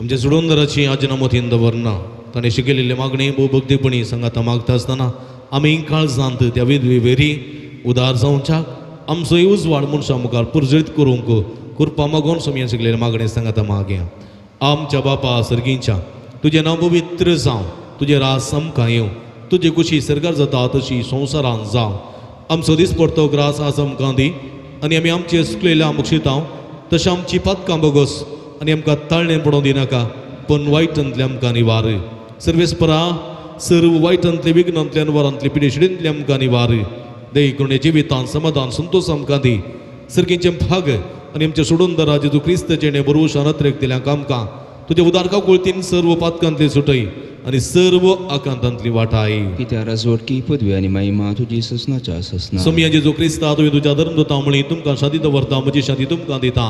आमच्या जुडोंदराची आजना मतीन दवरना ताणें शिकयलेली मागणी भोव भक्तीपणी सांगाता मागता आसतना आमी काळजांत त्या विधवे वेरी उदार जावच्याक आमचोय उजवाड मनशां मुखार पुरजळीत करूंक कृपा मागून सोमयान शिकलेले मागणें सांगाता मागया. आमच्या बापा सर्गींच्या तुजें नांव पवित्र जावं, तुजें रास आमकां येवं, तुजी कुशी सरकार जाता तशी संवसारान जावं. आमचो दिसपडतो ग्रास आज आमकां दी आनी आमी आमचे सुकलेल्या बक्षितांव तशें आमची पातकां बगोस आनी आमकां ताळणें पडोवंक दिनाका, पूण वायटांतलें आमकां निवार. सर्वेस्परा सर्व वायटांतले विघ्नांतले अनवरांतले पिडेशिडींतले आमकां निवार. दई करुणे जिवितान समाधान संतोष आमकां दी. सर्गींचे भाग आनी आमच्या सोडून जेजू क्रिस्त जेणे बरोवशान अत्रेक दिल्या आमकां तुजे उदार काकुळतीन सर्व पातकांतले सुटय आनी सर्व आकांतांतली वाटाय. कित्या राजवटकी पदवी आनी महिमा तुजी ससनाच्या ससना. सोमया जेजू क्रिस्ता, तुवें तुज्या धर्मदूता म्हळी, तुमकां शांती दवरता, म्हजी शांती तुमकां दिता.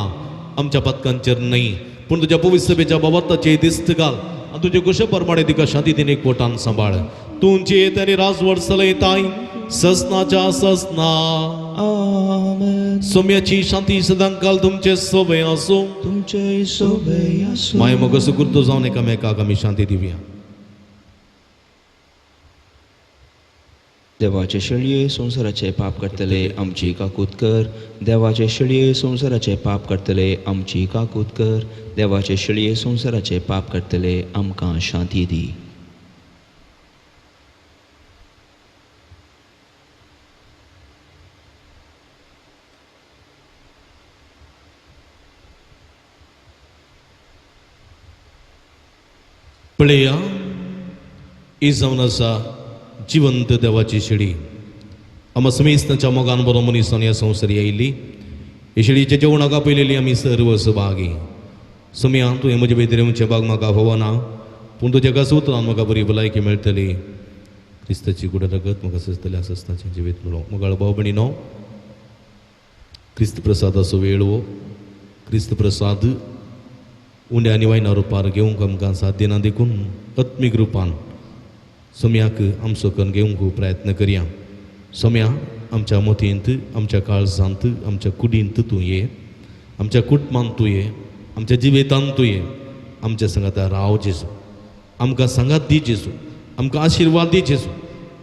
आमच्या पातकांचेर न्हय पूण तुज्या पवित्र सभेच्या बाबताचे दिस्त घाल आनी तुजे कुशे प्रमाणे तिका शांती तिने एकवटान सांबाळ. तुमची येत आनी राजवट चलयताय ससनाच्या ससना. आमेन. सोम्याची शांती सदांकाल तुमचे सोबे आसूं. तुमचे सोबे आसूं. माय मग सुकृत जावन एकामेकाक आमी शांती दिवया. देवाचे शेळये संवसाराचे पाप काडटले आमची काकूत कर. देवाचे शेळये संवसाराचे पाप काडटले आमची काकूत कर. देवाचे शेळये संवसाराचे पाप काडटले आमकां शांती दी. पळया, ही जावन आसा जिवंत देवाची शिडी. आमा समेस्तांच्या मोगान बरो मनीसान ह्या संवसारी आयिल्ली. हे शिडीच्या जेवणाक आपयलेली आमी सर्व सहभागी. सोम्या, तुवें म्हजे भितर येवचें भाग म्हाका फावना, पूण तुज्या एकाच उतरान म्हाका बरी भलायकी मेळटली. क्रिस्ताची कुड रगत म्हाका सजतलें सस्ताचें जिवीत मेळो. मोगाळ भाव भयणीनो, क्रिस्त प्रसादाचो वेळ हो. क्रिस्त प्रसाद उंड्या आनी वायना रुपार घेवंक आमकां साध्य ना, देखून आत्मीक रुपान सोम्याक आमचो करून घेवंक प्रयत्न करया. सोम्या, आमच्या मतींत, आमच्या काळजांत, आमच्या कुडींत तूं ये, आमच्या कुटुंबांत तूं ये, आमच्या जिवितांत तूं ये. आमच्या सांगाता राव जेजू, आमकां सांगात दी जेजू, आमकां आशिर्वाद दी जेजू.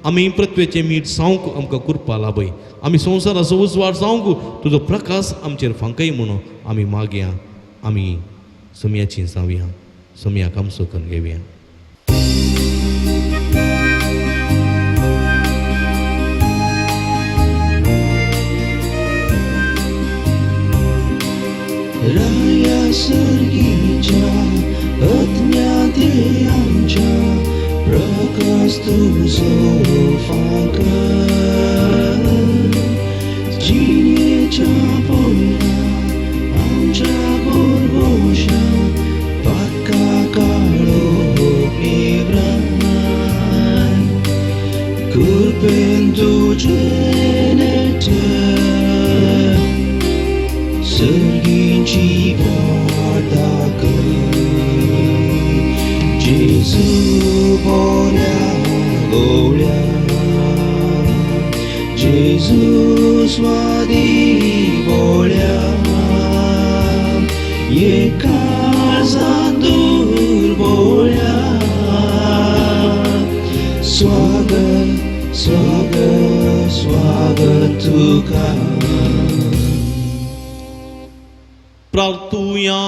आमी पृथ्वेचें मीठ जावंक आमकां कृपा लाभय. आमी संवसाराचो उजवाड जावंक तुजो प्रकाश आमचेर फांकय म्हणून आमी मागया. आमी सोम्याची जावया, सोम्याक आमचो करून घेवया. राया सर्गीच्या अज्ञाते आमच्या प्रकाश तुजो फांकर. जिणेच्या पयल्या आमच्या भरवंशा पातका काळो निव्रान. कृपेन तुजें नेट सर्गींची वाट दाखय. जेजू बोऱ्या गोवळ्या, जेजू स्वादी बोळ्या, ये काळजांत दुर्बोळ्या. स्वागत स्वागत स्वागत तुका. प्रार्थुया.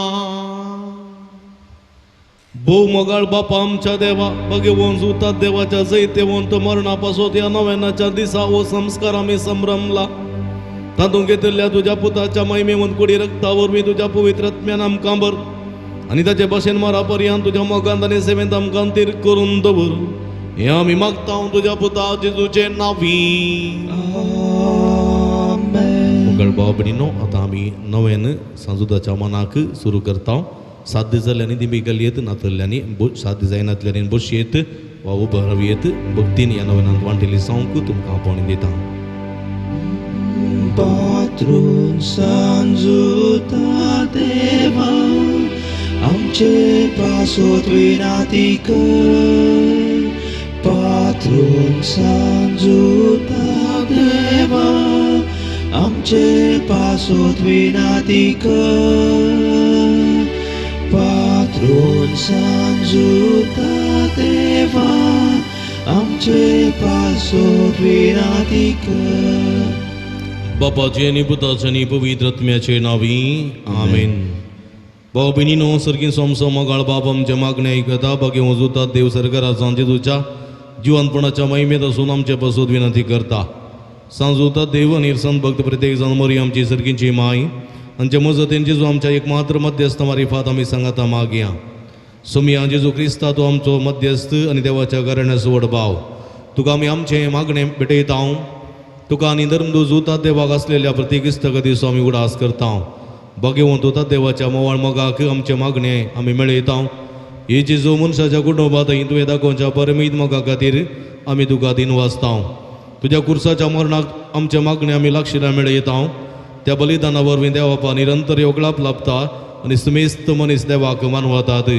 भोव मोगाळ बापा आमच्या देवा, भगवंत जुतात देवाच्या जैतेवंत मरणा पासत ह्या नव्यानाच्या दिसा हो संस्कार आमी संभ्रमला. तातूंत घेतिल्ल्या तुज्या पुताच्या महिमेवंत कुडी रक्ता वरवीं तुज्या पवित्र आत्म्यान आमकां भर आनी ताचे भाशेन मरा पर्यंत तुज्या मोगांत आनी सेवेंत आमकां तीर करून दवर. हें आमी मागता तुज्या पुता जेजूचे नांवी. आमेन. मोगाळ भाव भयणीनो, आतां आमी नव्यान सांजुदाच्या मनाक सुरू करता. साध्य जाल्ल्यांनी दिमी घालयेत, नातल्ल्यांनी साध्य जायनातल्यांनी बसयेत वा उबो रावयेत. भक्तीन ह्या नव्यानांत वांटेली जावंक तुमकां आपोवणी दिता. पात्रून सांजुता देवा आमचे पासोत विनाती कर. पात्रून सांजुता देवा आमचे पासोत विनाती कर. पात्रून सांजुता देवा आमचे पासोत विनाती कर. बापाचे आनी पुताचे आनी पवित्र आत्म्याचे नांवी आमेन. भाव भयणीनो, सर्गीं सोमसो मोगाळ बाप आमचे मागणें आयकता. बाकी वजुतात देव सरकाराचा जेजूच्या जिवनपणाच्या महिमेत आसून आमचे पासून विनंती करता. सांजुता देव आनी संत भक्त प्रत्येक जाण मरी आमची सर्गींची माय आमच्या मजतीन जेजू आमच्या एक मात्र मध्यस्थ मारिफात आमी सांगाता मागया. सोमया जेजू क्रिस्ता, तूं आमचो मध्यस्थ आनी देवाच्या घराण्याचो व्हड भाव. तुका आमी आमचें मागणें भेटयता. तुका आनी धर्मदूत जुता देवाक आसलेल्या प्रत्येक इस्तक दिसो आमी उडास करता. भगवंत उता देवाच्या मोवाळ मोगाक आमचें मागणें आमी मेळयता. हे जेजू मनशाच्या कुटुंबात तुवें दाखोवच्या परमीत मोगा खातीर आमी तुका दिन वाचता. तुज्या कुर्साच्या मरणाक आमच्या मागणे आमी लागशिल्ल्या मेळयता. त्या बलिदाना वरवीं देवापा निरंतर योगळाप लाभता आनी समेस्त मनीस देवाक मानवतात.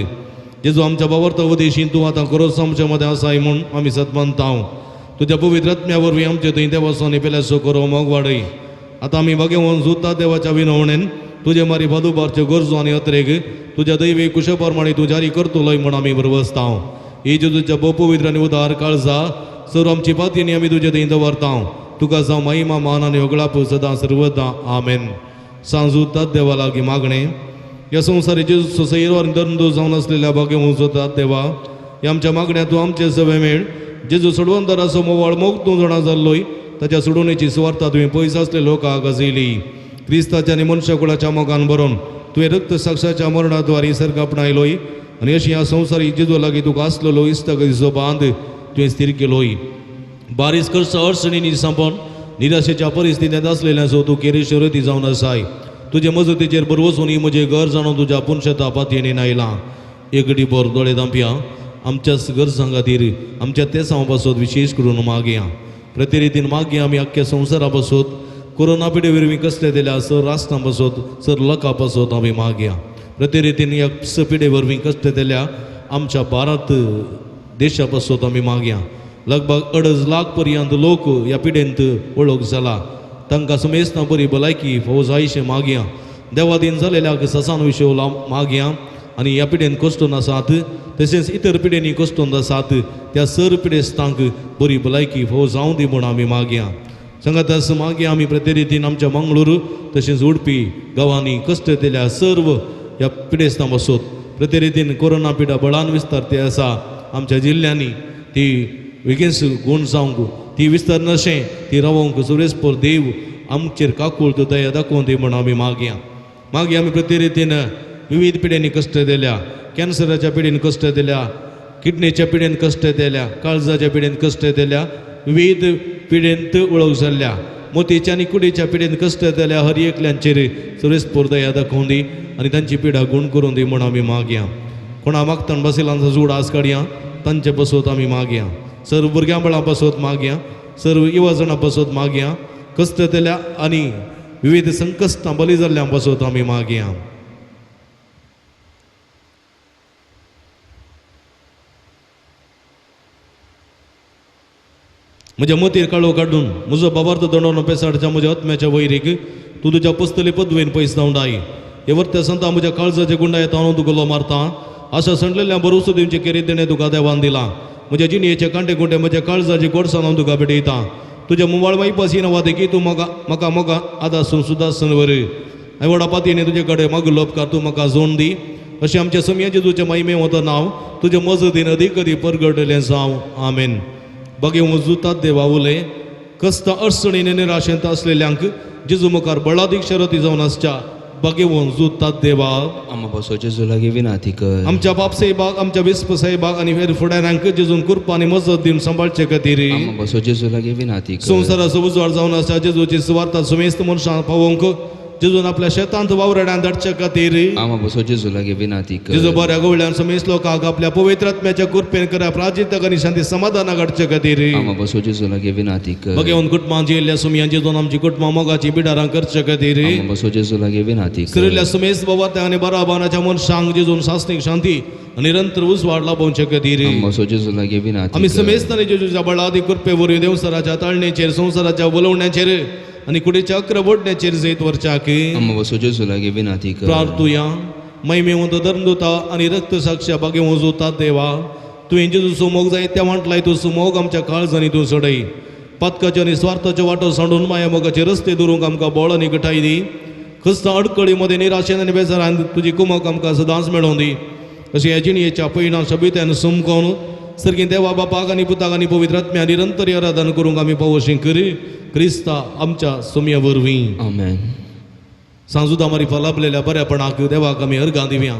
जेजू आमच्या बावर्त उदेशीन तूं आतां खरोच आमच्या मदें आसाय म्हूण आमी सत मानता. तुज्या पवित्र आत्म्या वरवीं आमचे थंय देवासो पेल्याचो करो मोग वाडय. आतां आमी भाग्यवन सुद्दां देवाच्या विनवणेन तुजे मारी बादुबारच्यो गरजो आनी अत्रेक तुज्या दैवी कुशे प्रमाणे तूं जारी करतलोय म्हूण आमी बरवसता. ही जेजूच्या भोव पवित्र आनी उदार काळजा सर्व आमची पातयेनी आमी तुजे थंय दवरता. तुका जावं महिमा मान आनी होगळाप सदां सर्वदां. आमेन. सांजू देवा लागीं मागणें. ह्या संवसारी जेजू सैरो आनी दंदो जावन आसलेल्या भाग्यवंत जातात देवा, ह्या आमच्या मागण्या तूं आमचे सवे मेळ. जेजू सोडवंतराचो मोवाळ मोग तूं जाणा जाल्लोय ताच्या सोडवणेची सुवार्ता तुवें पयस आसले लोकांक गाजयली. क्रिस्ताच्या आनी मनशाकुळाच्या मोगान भरोन तुवें रक्त साक्षाच्या मरणाद्वारे सर्ग आपणायलोय आनी अशी ह्या संवसारी जेजू लागीं तुका आसलेलो इश्टागतीचो बांद तुवें स्थीर केलोय. बारीस करचा अडचणींनी सांपोन निराशेच्या परिस्थितींत आसलेल्यांचो तूं केरी जावन आसाय. तुजे मजतीचेर बरवसून ही म्हजें घर जाणून तुज्या पुनशता पातयेन आयलां. एक डिपोर दोळे दांपया आमच्याच गरजां खातीर आमच्या तेसांव पासत विशेश करून मागया. प्रतिरितीन मागया आमी आख्ख्या संवसारा पासत कोरोना पिडे वरवीं कसले दिल्या सर राष्ट्रां पासत सर लोकां पासत आमी मागया. प्रतिरितीन ह्या पिडे वरवीं कश्ट दिल्या आमच्या भारत देशा पासत आमी मागया. लगभग 2.5 लाख पर्यंत लोक ह्या पिडेंत वळख जाला. तांकां समेस्तां बरी भलायकी फावो जायशें मागया. देवादीन जालेल्याक ससान विशय मागया आनी ह्या पिडेन कश्टून आसात तशेंच इतर पिडेनी कश्टून आसात त्या सर पिडेस्तांक बरी भलायकी फावो जावं दी म्हूण आमी मागया. सांगातास मागया आमी प्रतिरितीन आमच्या मंगळूर तशेंच उडपी गांवांनी कश्ट दिल्या सर्व ह्या पिडेस्तां पासत प्रतिरितीन कोरोना पिडा बळान विस्तार ते आसा आमच्या जिल्ल्यांनी ती वेगींच गूण जावंक ती विस्तार नशें ती रावोंक सुरेशपूर देव आमचेर काकूळ दया दाखोवन दी म्हूण आमी मागया. मागीर आमी प्रतिरितीन विविध पिड्यांनी कश्ट दिल्या, कॅन्सराच्या पिडेन कश्ट दिल्या, किडनीच्या पिडेन कश्ट दिल्या, काळजाच्या पिडेन कश्ट दिल्या, विविध पिडेंत वळख जाल्ल्या मोतीच्या आनी कुडीच्या पिडेन कश्ट दिल्या हर एकल्यांचेर सुरेशपूर दया दाखोवन दी आनी तांची पिडा गूण करून दी म्हूण आमी मागया. कोणा मागतान बसिलांचो जुडास काडया तांचे बसोत आमी मागया. सर्व भुरग्यां बळां बसोत मागया, सर्व युवजणां बसोत मागया. कश्ट दिल्या आनी विविध संकश्टां बली जाल्ल्यां बसोत आमी मागया. म्हज्या मतीर काळो काडून म्हजो बाबार्थ दंडोन पेसाडच्या म्हज्या आत्म्याच्या वैरीक तूं तुज्या पस्तली पदवेन पयस धांवडाय. हे वर्त्या संता म्हज्या काळजाचे गुंडाय हांव तुगलो मारता. आशा संडलेल्या भरोसो दिवचे केरी देणें तुका देवान दिलां. म्हज्या जिणयेचे कांटे कुंटे म्हज्या काळजाची गोडसाण हांव तुका भेटयता. तुज्या मुवाळ मायपासी नवा देखी तूं म्हाका म्हाका मोगा आदासून सुदासून वर हांवें व्हडा पातयेन तुजे कडेन मागलो उपकार तूं म्हाका जोड दी. अशें आमच्या समयाचें तुजें माहिमे वता नांव तुजे मजतीन अदीक अदीक परगटलें जावं. आमेन. बागे जुतात देवा उलय कस्ता अडचणीन निराशेंत आसलेल्यांक जेजू मुखार बळादीक शरती जावन आसच्या बागेवन जुतात देवा. आमा पासो जेजू लागीं विनाती कर. आमच्या बाप साहेबाक आमच्या बिस्प साहेबाक आनी हेर फुडाऱ्यांक जेजून कृपा आनी मजत दिवन सांबाळचे खातीर आमा पासो जेजू लागीं विनाती कर. संवसाराचो उजवाड जावन आसच्या जेजूची सुवार्ता सुमेस्त मनशांक पावोवंक जेजून आपल्या शेतांत वावराड्यान धाडचे खातीर आमा पासो जेजू लागीं विनाती कर. जेजू बऱ्या गवळ्यान समेस्त लोकांक आपल्या पवित्र आत्म्याच्या कृपेन करा प्राजिताक आनी शांती समाधानाक हाडचे खातीर आमा पासो जेजू लागीं विनाती कर. बघेवन कुटुंबां जियेल्ल्या सुमयान जेजून आमची कुटुंबां मोगाची बिडारां करचे खातीर आमा पासो जेजू लागीं विनाती कर. सिरिल्ल्या सुमेस्त बाबा आनी बराबानाच्या मनशांक जेजून सासणीक शांती आनी निरंतर उजवाड लाभोवचे खातीर आमा पासो जेजू लागीं विनाती आमी कर. समेस्त आनी जेजूच्या बळादी कृपे वरवीं देवसराच्या ताळणेचेर संवसाराच्या बोलवण्याचेर आनी कुडीच्या अक्र बोडण्याचेर जैत वरच्याक आमा पासो जेजू लागीं विनाती कर. प्रार्थुया. महिमेवंत धर्मदूता आनी रक्त साक्ष्या बागेवन जोता देवा, तुवें जेजूचो मोग जाय त्या वांटलाय तूं सुमोग आमच्या काळजांनी तूं सडय. पातकाच्यो आनी स्वार्थाच्यो वाटो सांडून माया मोगाचे रस्ते दवरूंक आमकां बळ आनी घटाय दी. खस्ता अडकळी मदें निराशेन आनी बेजारान तुजी कुमक आमकां सदांच मेळोवन दी. अशें ह्या जिणयेच्या पयणां शबित्यान समकोवन सर्गी देवा बापाक आनी पुताक आनी पवित्र आत्म्या निरंतर आराधन करूंक आमी पावोशी करी क्रिस्ता आमच्या सोम्या वरवीं. आमेन. सांजुदा मारिफा लाभलेल्या बऱ्यापणाक देवाक आमी अर्गां दिवया.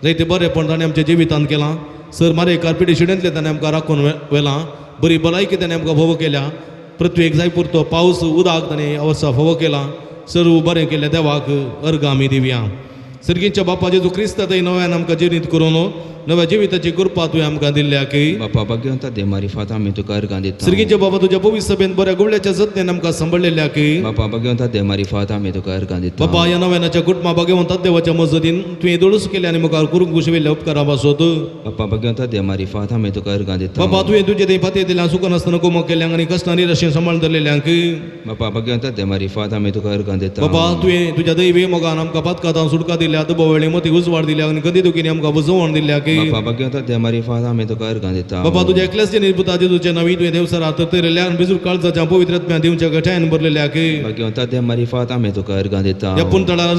जायते बरेपण ताणें आमच्या जिवितांत केलां. सर मारेकार पिडी शिडेंतलें ताणें आमकां राखून व्हेलां. बरी भलायकी ताणें आमकां फावो केल्या. पृथ्वेक जाय पुरतो पावस उदक ताणें वर्सा फावो केलां. सर्व बरें केल्लें देवाक अर्गां आमी दिवया. सर्गीच्या बापा जेजू क्रिस्ता थंय नव्यान आमकां जिरीत करून नव्या जिविताची कृपा तुवें आमकां दिल्ल्या की बापा भाग्यवंता दे मारिफात आमी तुका अर्गां दिता. सर्गीच्या बाबा तुज्या पवित्र सभेन बऱ्या गुवड्याच्या जतनेन आमकां सांबाळलेल्या की बापा भाग्यवंता दे मारिफात आमी तुका अर्गां दिता. बाबा ह्या नव्यानाच्या कुटुंबा भाग्यवंता देवाच्या मजतीन तुवें दोळूस केले आनी मुखार करूंक कुशिवेल्या उपकारा पासत. बापा भाग्यवंता दे मारिफात आमी तुका अर्गां दिता. बाबा तुवें तुजे थंय फाती दिल्या सुखान आसतना कोमक केल्यांक आनी कश्टां निराशेन सांबाळून धरलेल्यांक. बापा भाग्यवंता दे मारिफात आमी तुका अर्गां दिता. बाबा तुवें तुज्या दैवी मोगान आमकां पातकातां सुटका दिल्या, दुबाव मती उजवाड दिल्या आनी गती दुखीनी आमकां बुजवण दिल्या की बापा भाग्यवंता दे मारिफात आमी तुका अर्गां दिता. बाबा तुज्या एकल्याच पुता जेजूच्या नांवी तुवें देवसरा तरतरल्या आनी बिजूर काळजाच्या पवित्र आत्म्या दिवच्या गठायन भरलेल्या की भाग्यवंता दे मारिफात आमी तुका अर्गां दिता. ह्या पुणतळार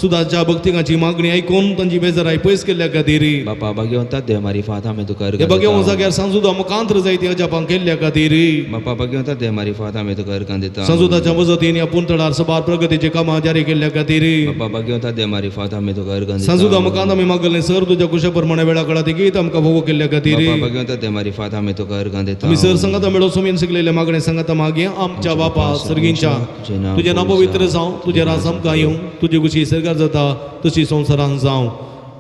सुदाच्या भक्तिकाची मागणी आयकून तांची बेजाराय पयस केल्ल्या खातीर. बापा भाग्यवंता दे मारिफात आमी तुका हे अर्गां भगवंत दिता. जाग्यार सांजुदा मुखांत्र जायती अजापां केल्ल्या खातीर. बापा भाग्यवंता दे मारिफात आमी तुका अर्गां दिता. सांजुदाच्या मजतीन ह्या पुणतळार सबार प्रगतीचे कामां जारी केल्ल्या खातीर. बापा भाग्यवंता दे मारिफात आमी तुका अर्गां दिता. सांजुदा मुखांत आमी मागले सर तुज्या कुशा प्रमाणे वेळा काळात गीत आमकां भोव केल्ल्या खातीर. बापा भाग्यवंता दे मारिफात आमी तुका अर्गां दिता. आमी सर संगाता मेळो सुमीन शिकलेले मागणे संगाता मागया. आमच्या बापा सर्गींच्या तुजें नांव पवित्र जावं, तुजें राज आमकां येवं, तुजी खुशी सरकार जाता तशी संवसारान जावं.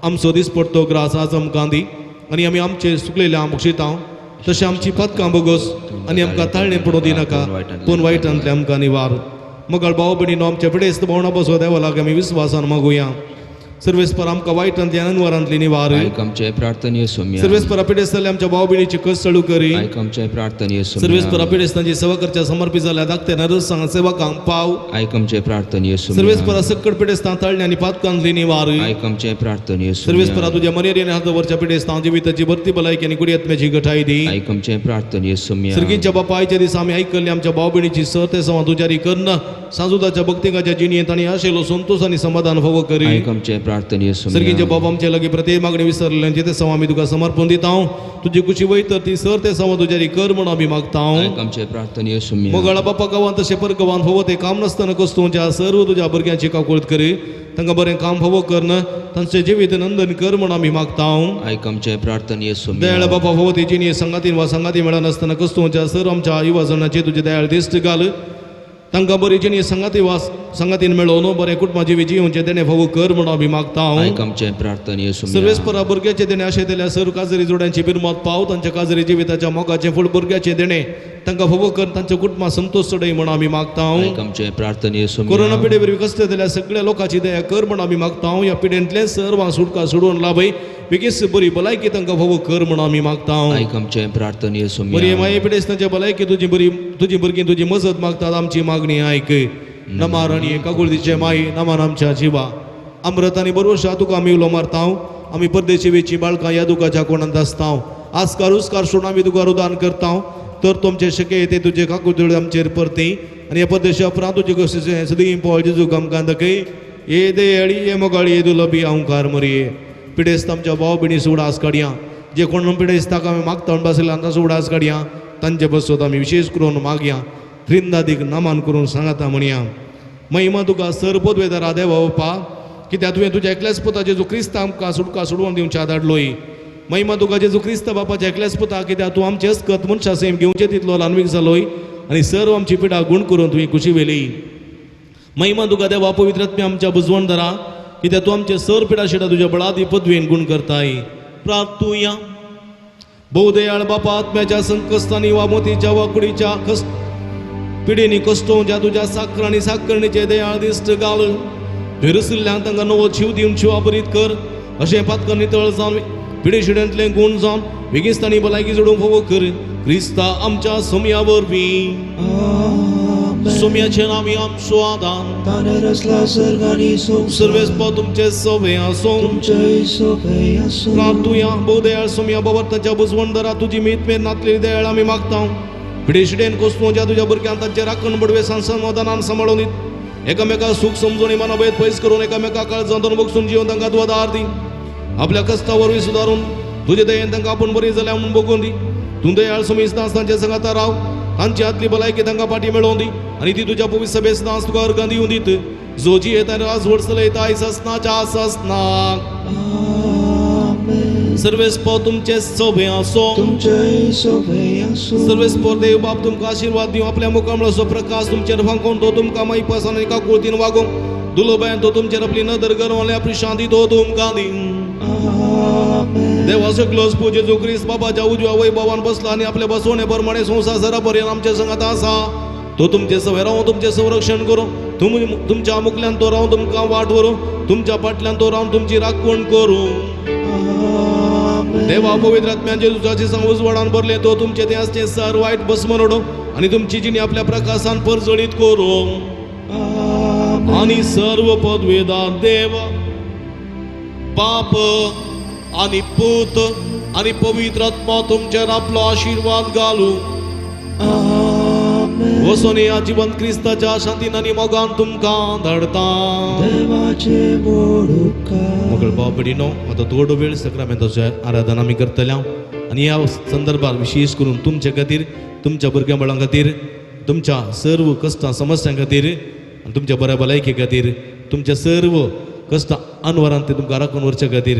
आमचो दिसपडतो ग्रास आज आमकां दी आनी आमी आमचे सुकलेले बक्षिता तशें आमची पदकां बोगस आनी आमकां ताळणें पडूं दिनाका, पूण वायटांतलें आमकां निवार. मगळ भाव भयणीनो आमच्या पिडेस्त भोंवणा बसो देवा लागीं आमी विस्वासान मागुया. सर्वेस्पर आमकां वायटांतली अनवरांतली निवार. आयक आमचे प्रार्थने सोम्या. सर्वेस्परा पिडेस्ताले आमच्या भाव भयणीची कस चळू करी. आयक आमचे प्रार्थने सोम्या. सर्वेस्परा पिडेस्तांची सेवा करच्या समर्पित जाल्या धाकट्या नरसांग सेवकांक पाव. आयक आमचे प्रार्थने सोम्या. सर्वेस्परा सक्कड पिडेस्तां ताळणे आनी पातकांतली निवार. आयक आमचे प्रार्थने सोम्या. सर्वेस्परा तुज्या मर्यादेन हात दवरच्या पिडेस्तां जिविताची भरती भलायकी आनी कुडी आत्म्याची गठाय दी. आयक आमचे प्रार्थने सोम्या. सर्गीच्या बापा आयच्या दिसा आमी आयकल्ली आमच्या भाव भयणीची सर ते सवां तुज्यारी कर्ण सांजुदाच्या भक्तिकाच्या जिणेंत आनी आशिल्लो संतोष आनी समाधान फावो करी. आयक आमचे प्रार्थने सोम्या. सर्गीच्या बाबा आमच्या लागीं प्रत्येक मागणी विसरले ते सवा आमी तुका समर्पण दिता. तुजी कुशी वयतर ती सर ते सवा तुज्यारी कर म्हणून आमी मागता. आयक आमचे प्रार्थने सोम्या. मोगाळा बापा गांवांत तशें परगांवांत फावो तें काम नासतना कस्तुंच्या सर्व तुज्या भुरग्यांची काकुळट करी, तांकां बरें काम फावो करन तांचें जिवीत नंदन कर म्हणून आमी मागता. आयक आमचे प्रार्थने सोम्या. दयाळ बापा फावो ती जिणी संगातीन वा संगाती मेळनासतना कस्तुंच्या सर्व आमच्या युवा जणांचे तुजे दयाळ दिश्ट घाल, तांकां बरी जिणी संगाती वा संगातीन मेळोवन बरें कुटुंबा जिवी जिवचें देणें फावो कर म्हणून आमी मागता. आयक आमचे प्रार्थने सोम्या. सर्वेस्परा भुरग्याचें देणें आशे दिल्या सर्व काजरी जोड्यांची बिरमत पाव, तांच्या काजरी जिविताच्या मोगाचें फूल भुरग्याचें देणें तांकां फावो कर, तांच्या कुटुंबा संतोष चडय म्हणून आमी मागता. आयक आमचे प्रार्थने सोम्या. कोरोना पिडे वरवीं कश्ट दिल्या सगळ्या लोकांची दया कर म्हणून आमी मागता. ह्या पिडेंतले सर्वांक सुटका सोडून लाभय, बेगीन बरी भलायकी तांकां फावो कर म्हणून आमी मागता. आयक आमचे प्रार्थने सोम्या. बरी माये पिडेस्तांच्या भलायकी तुजी बरी तुजी भुरगीं तुजी मजत मागतात, आमची मागणी आयक. नमार आनी काकुळतीचे माई नमान आमच्या जिवा अमृत आनी बरोवशा तुका आमी उलो मारता. आमी परदेशी वेची बाळकां ह्या दुखाच्या कोणांत आसता, आसकार उस्कार सोडून आमी तुका रुदान करता. तर तुमचे शके ते तुजे काकुळती आमचेर परती आनी ह्या परदेशा उपरांत तुजे कशें सदीं पळ जेजू आमकां दाखय. ये दयाळी ये मोगाळी ये दुलबी अंकार मरये. पिडेस्त आमच्या भाव भयणी उडास काडया, जे कोण पिडेस्ताक आमी मागता म्हूण बसले तांचो उडास काडया, तांचे बसत आमी विशेश करून मागया. त्रिंदादीक नमन करून सांगाता म्हणया. महिमा तुका सर पदवेदारा देवा बापा, कित्याक तुवें तुज्या एकल्याच पुता जेजू क्रिस्त आमकां सुटका सोडोवन दिवच्या धाडलोय. महिमा तुका जेजू क्रिस्त बापाच्या एकल्याच पुता, कित्याक तूं आमचे अस्कत मनशा सेम घेवचे तितलो ल्हानवीक जालोय आनी सर्व आमची पिडा गुण करून तुवें खुशी व्हेली. महिमा तुका देवा पवित्र आत्म्या आमच्या बुजवणदारा, कित्याक तूं आमचे सर पिडा शिडा तुज्या बळादी पदवेन गुण करताय. प्रार्थुया. भोवदयाळ बापा आत्म्याच्या संकश्टांनी वा मोतीच्या वा कुडीच्या कश्ट पिडेनी कश्टोवच्या तुज्या साखर आनी साखरणीचे दयाळ दिश्ट घाल. धैरसुल्ल्यान तांकां नवो जीव दिवन शिवाबरीत कर, अशें पातकां नितळ जावन पिडे शिड्यांतले गुण जावन बेगीन भलायकी जोडूंक फावो कर. क्रिस्ता आमच्या सोम्या वरवीं. सोम्याचे नांवी आमचो आदान ताणें रचला सर्ग आनी संवसार. सर्वेस्पर तुमचे सवे आसूं. तुमचेय सोबे आसूं. प्रार्थुया. भोवदयाळ सोम्या बाबा बुजवणदारा तुजी मीत मेर नातलेली दयाळ आमी मागता. पिडेशिडेन कोसतोवच्या तुज्या भुरग्यांक तांचे राखण बडवे समाधानान सांबाळून दीत, एकामेका सूख समजून मनाभेद पयस करून एकामेका काळजांतून बगसून जिवन तांकां तूं आदार दी. आपल्या कश्टा वरवीं सुदारून तुजे दयेन तांकां आपूण बरी जाल्या म्हूण बगून दी. तूं दयाळ सुमी सदांच तांचे सांगाता राव, तांची आतली भलायकी तांकां फाटी मेळोवन दी आनी ती तुज्या पवित्र सभेत सदांच तुका अर्गां दिवन दीत. जो जी येता राज व्हड चलयता आयज आसनाच्या आसनाक. सर्वेस्पर तुमचे सोबे आसो. तुमचेय सोबे आसूं. सर्वेस्पर देव बाप तुमकां आशिर्वाद दिवं, आपल्या मुखामळाचो प्रकाश तुमचेर फांकोवन तो तुमकां मायपासान आनी काकुळतीन वागोवंक दुलोबायन तो तुमचेर आपली नदर गरोवन आपली शांती तो तुमकां दिवं. आमेन. देवा सकलोस पूज जेजू क्रिस्त बाबाच्या उजव्या वैभवान बसला आणि आपल्या बसवणे प्रमाणे संसार सरापर्यंत आमच्या संगात आसा. तो तुमचे सवय रावून तुमचें संरक्षण करूं, तुमच्या मुखल्यान तो रावून तुमकां वाट व्हरूं, तुमच्या फाटल्यान तो रावून तुमची राखण करूं. देवा पवित्र आत्म्यान जेजूच्या संग उजवाडान भरले तो तुमचे ते आसचे सर वायट भस्म रडो आणि तुमची जिणी आपल्या प्रकाशान परजळीत करूं. आणि सर्व पदवेदार देव बाप आणि पूत आणि पवित्र आत्मा तुमचेर आपलो आशिर्वाद घालू. वसोन ह्या जिवंत क्रिस्ताच्या शांतीन आनी मोगान तुमकां धाडता. मोगळ भाव भयणीनो, आतां थोडो वेळ सक्रामेंताचे आराधना आमी करतले आनी ह्या संदर्भार विशेष करून तुमचे खातीर, तुमच्या भुरग्यां बाळां खातीर, तुमच्या सर्व कश्टां समस्यां खातीर आनी तुमच्या बऱ्या भलायके खातीर, तुमच्या सर्व कश्टां अनवरान ते तुमकां राखून व्हरचे खातीर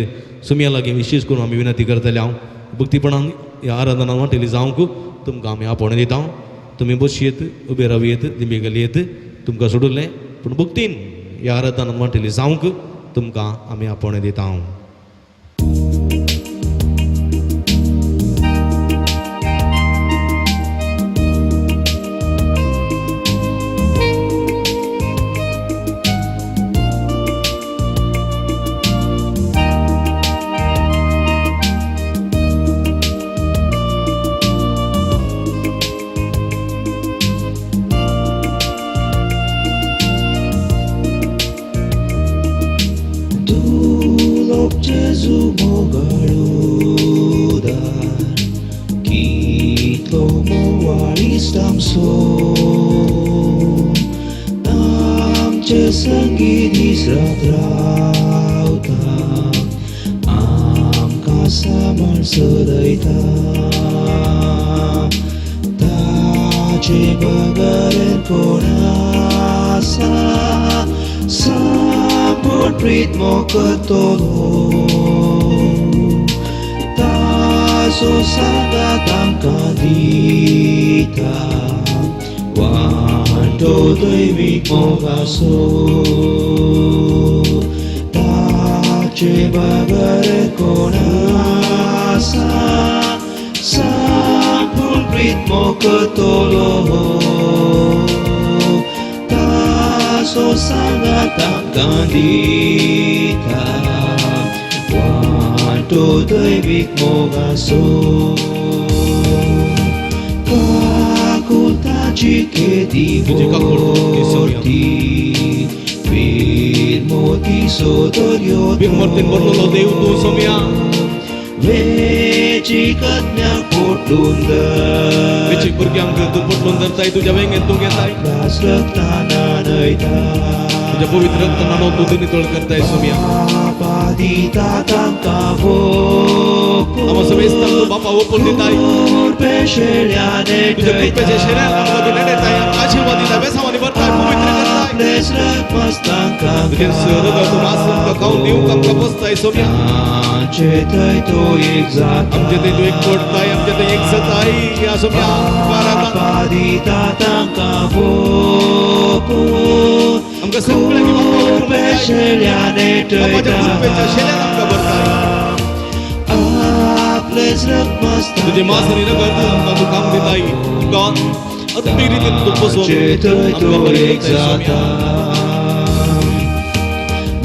सुमया लागीं विशेष करून आमी विनंती करतले. हांव भक्तीपणान ह्या आराधना वांटेली जावंक तुमकां आमी आपोवणें दिता. तुमी बसयेत, उबे रावयेत, दिंबी घालयेत, तुमकां सोडुल्लें पूण भक्तीन ह्या आराधनान वांटेली जावंक तुमकां आमी आपोवणें दिता. तुझ्या वेंगेत तूं घेताय, तुझ्या पवित्र रक्तान तूं नितळ करताय सोम्या. आमकां समेस्तांक तूं बापा ओपून दिताय, तुझ्या कृपेच्या शेऱ्यान आमकां तूं नेणेताय, आमकां आशिर्वाद दिताय, बेसांवांनी भरताय, पवित्र करताय. तुजें रगत तूं मास आमकां खावन दिवंक आमकां बसताय सोम्या. आमचे थंय तूं एक पडताय, आमचे थंय एक जाताय ह्या सोम्या. आमकां सगळ्यांनी बापाच्या कृपेच्या शेल्यान आमकां भरताय. तुजें मास आनी रगत आमकां तूं काम दिताय, तुका अद्भुत रितीन तूं पोसोवन आमकां बरें करताय Saumya.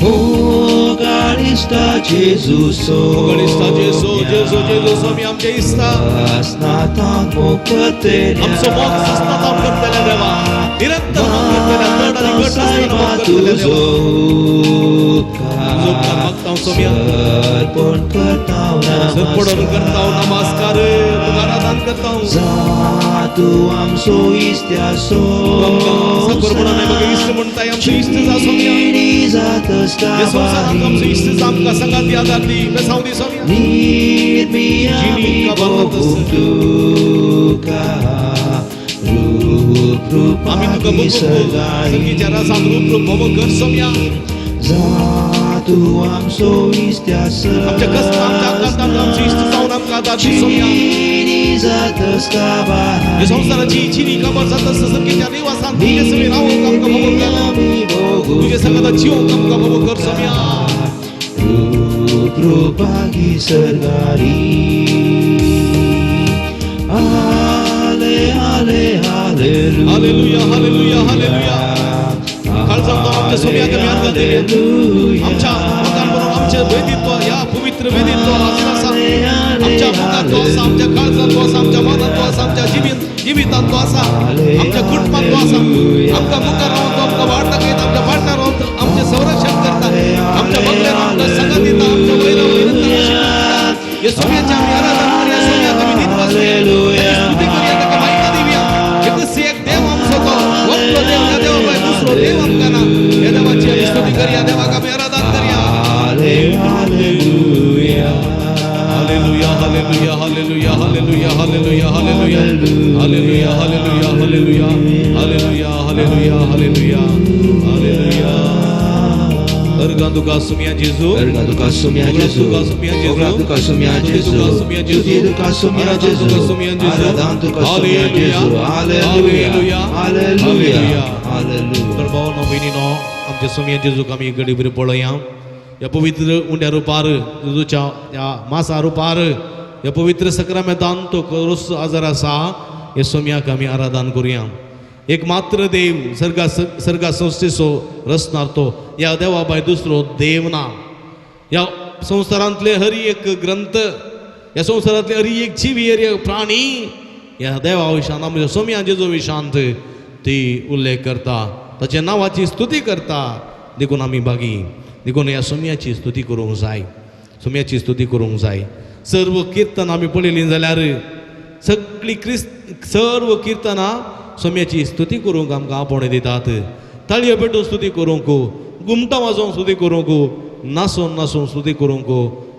Mogalista Jesu Jesu Jesu Jesu Saumya आमचे इस्ता आमचो मोग सस्नाताम करतले देवा, निरंतर मोग करतले, चड आनी घट आसतना मोग करतले देवा. तुजो उपकार मागता सोम्या, सरपडून करता नमस्कार, तुका आराधन करता. सकरपणान म्हाका इश्ट म्हणटाय, आमचो इश्ट जा सोम्या. हे संवसारांत आमचो इश्ट जा, आमकां सांगात आदार दी, बेसांव दी सोम्या. जिणी काबार जाता आमी तुका बघू संगीच्या रसान रूप रूप भोव कर सोम्या. आमच्या कश्टां आमच्या आकांतांत आमचो इश्ट जावन आमकां आदार दी सोम्या. हे संवसाराची चिनी काबार जाता संगीच्या निवासान तुजे सवी रावंक आमकां भोव कर, तुजे संगाता जिवंक आमकां भोव कर सोम्या. रूप रूपागी सरगारी आले आले hallelujah hallelujah hallelujah. काळजांत आमच्या सोम्याक आमी आर्गां दिली. आमच्या मतान बरोवन आमचें वेदीत्व ह्या पवित्र वेदीत्व हाजीर आसा. आमच्या मुखार तो आसा, आमच्या काळजांत तो आसा, आमच्या मनांत तो आसा, आमच्या जिवितांत तो आसा, आमच्या कुटुंबांत तो आसा. आमकां मुखार रावन तो आमकां वाट दाखयता, आमच्या फाटल्यान रावन तो आमचें संरक्षण करता, आमच्या बगल्यान आमकां सांगात दिता, आमच्या वयल्या वयल्यान ह्या सोम्याची आमी आराधना करूया, सोम्याक आमी दिनवास करूया, ताची स्तुती करूया, ताका महिमा दिवया. एकच एक देव आमचो तो एकलो देव, ह्या देवा भायर दुसरो देव आमकां ना. ह्या देवाची आमी स्तुती करूया, देवाक आमी आराधना करूया. आले hallelujah hallelujah hallelujah hallelujah hallelujah hallelujah hallelujah hallelujah hallelujah hallelujah hallelujah hallelujah hallelujah hallelujah. अर्गां तुका सुम्या जेजू, अर्गां तुका सुम्या जेजू, तुका सुम्या जेजू, मोगरा तुका सुम्या जेजू, तुका सुम्या जेजू, स्तुती तुका सुम्या आराधन जेजू, तुका सुम्या जेजू, आराधन तुका सुम्या जेजू, हालेलुया, हालेलुया हालेलुया हालेलुया. तर भावानो भयणीनो, आमच्या सोम्या जेजूक आमी घडी बरी पळोवया. ह्या पवित्र उंड्या रुपार जेजूच्या ह्या मासा रुपार ह्या पवित्र सक्रामेंतान तो करोस आजार आसा, ह्या सोम्याक आमी आराधन करुया. एक मात्र देव सर्गा सर्गा संस्थेचो रचणार तो, ह्या देवा भायर दुसरो देव ना. ह्या संवसारांतले हर एक ग्रंथ, ह्या संवसारांतले हर एक जिवी, हर एक प्राणी ह्या देवा विशांत, आमच्या सोम्या जेजू विशांत ती उल्लेख करता, ताच्या नांवाची स्तुती करता. देखून आमी बागी, देखून ह्या सोम्याची स्तुती करूंक जाय, सोम्याची स्तुती करूंक जाय. सर्व किर्तन आमी पळयलीं जाल्यार सगळीं क्रिस्त सर्व किर्तनां सोम्याची स्तुती करूंक आमकां आपोवणें दितात. ताळयो पेटून स्तुती करूंक, घुमटां वाजोवन स्तुती करूंक, नाचून नाचून स्तुती करूंक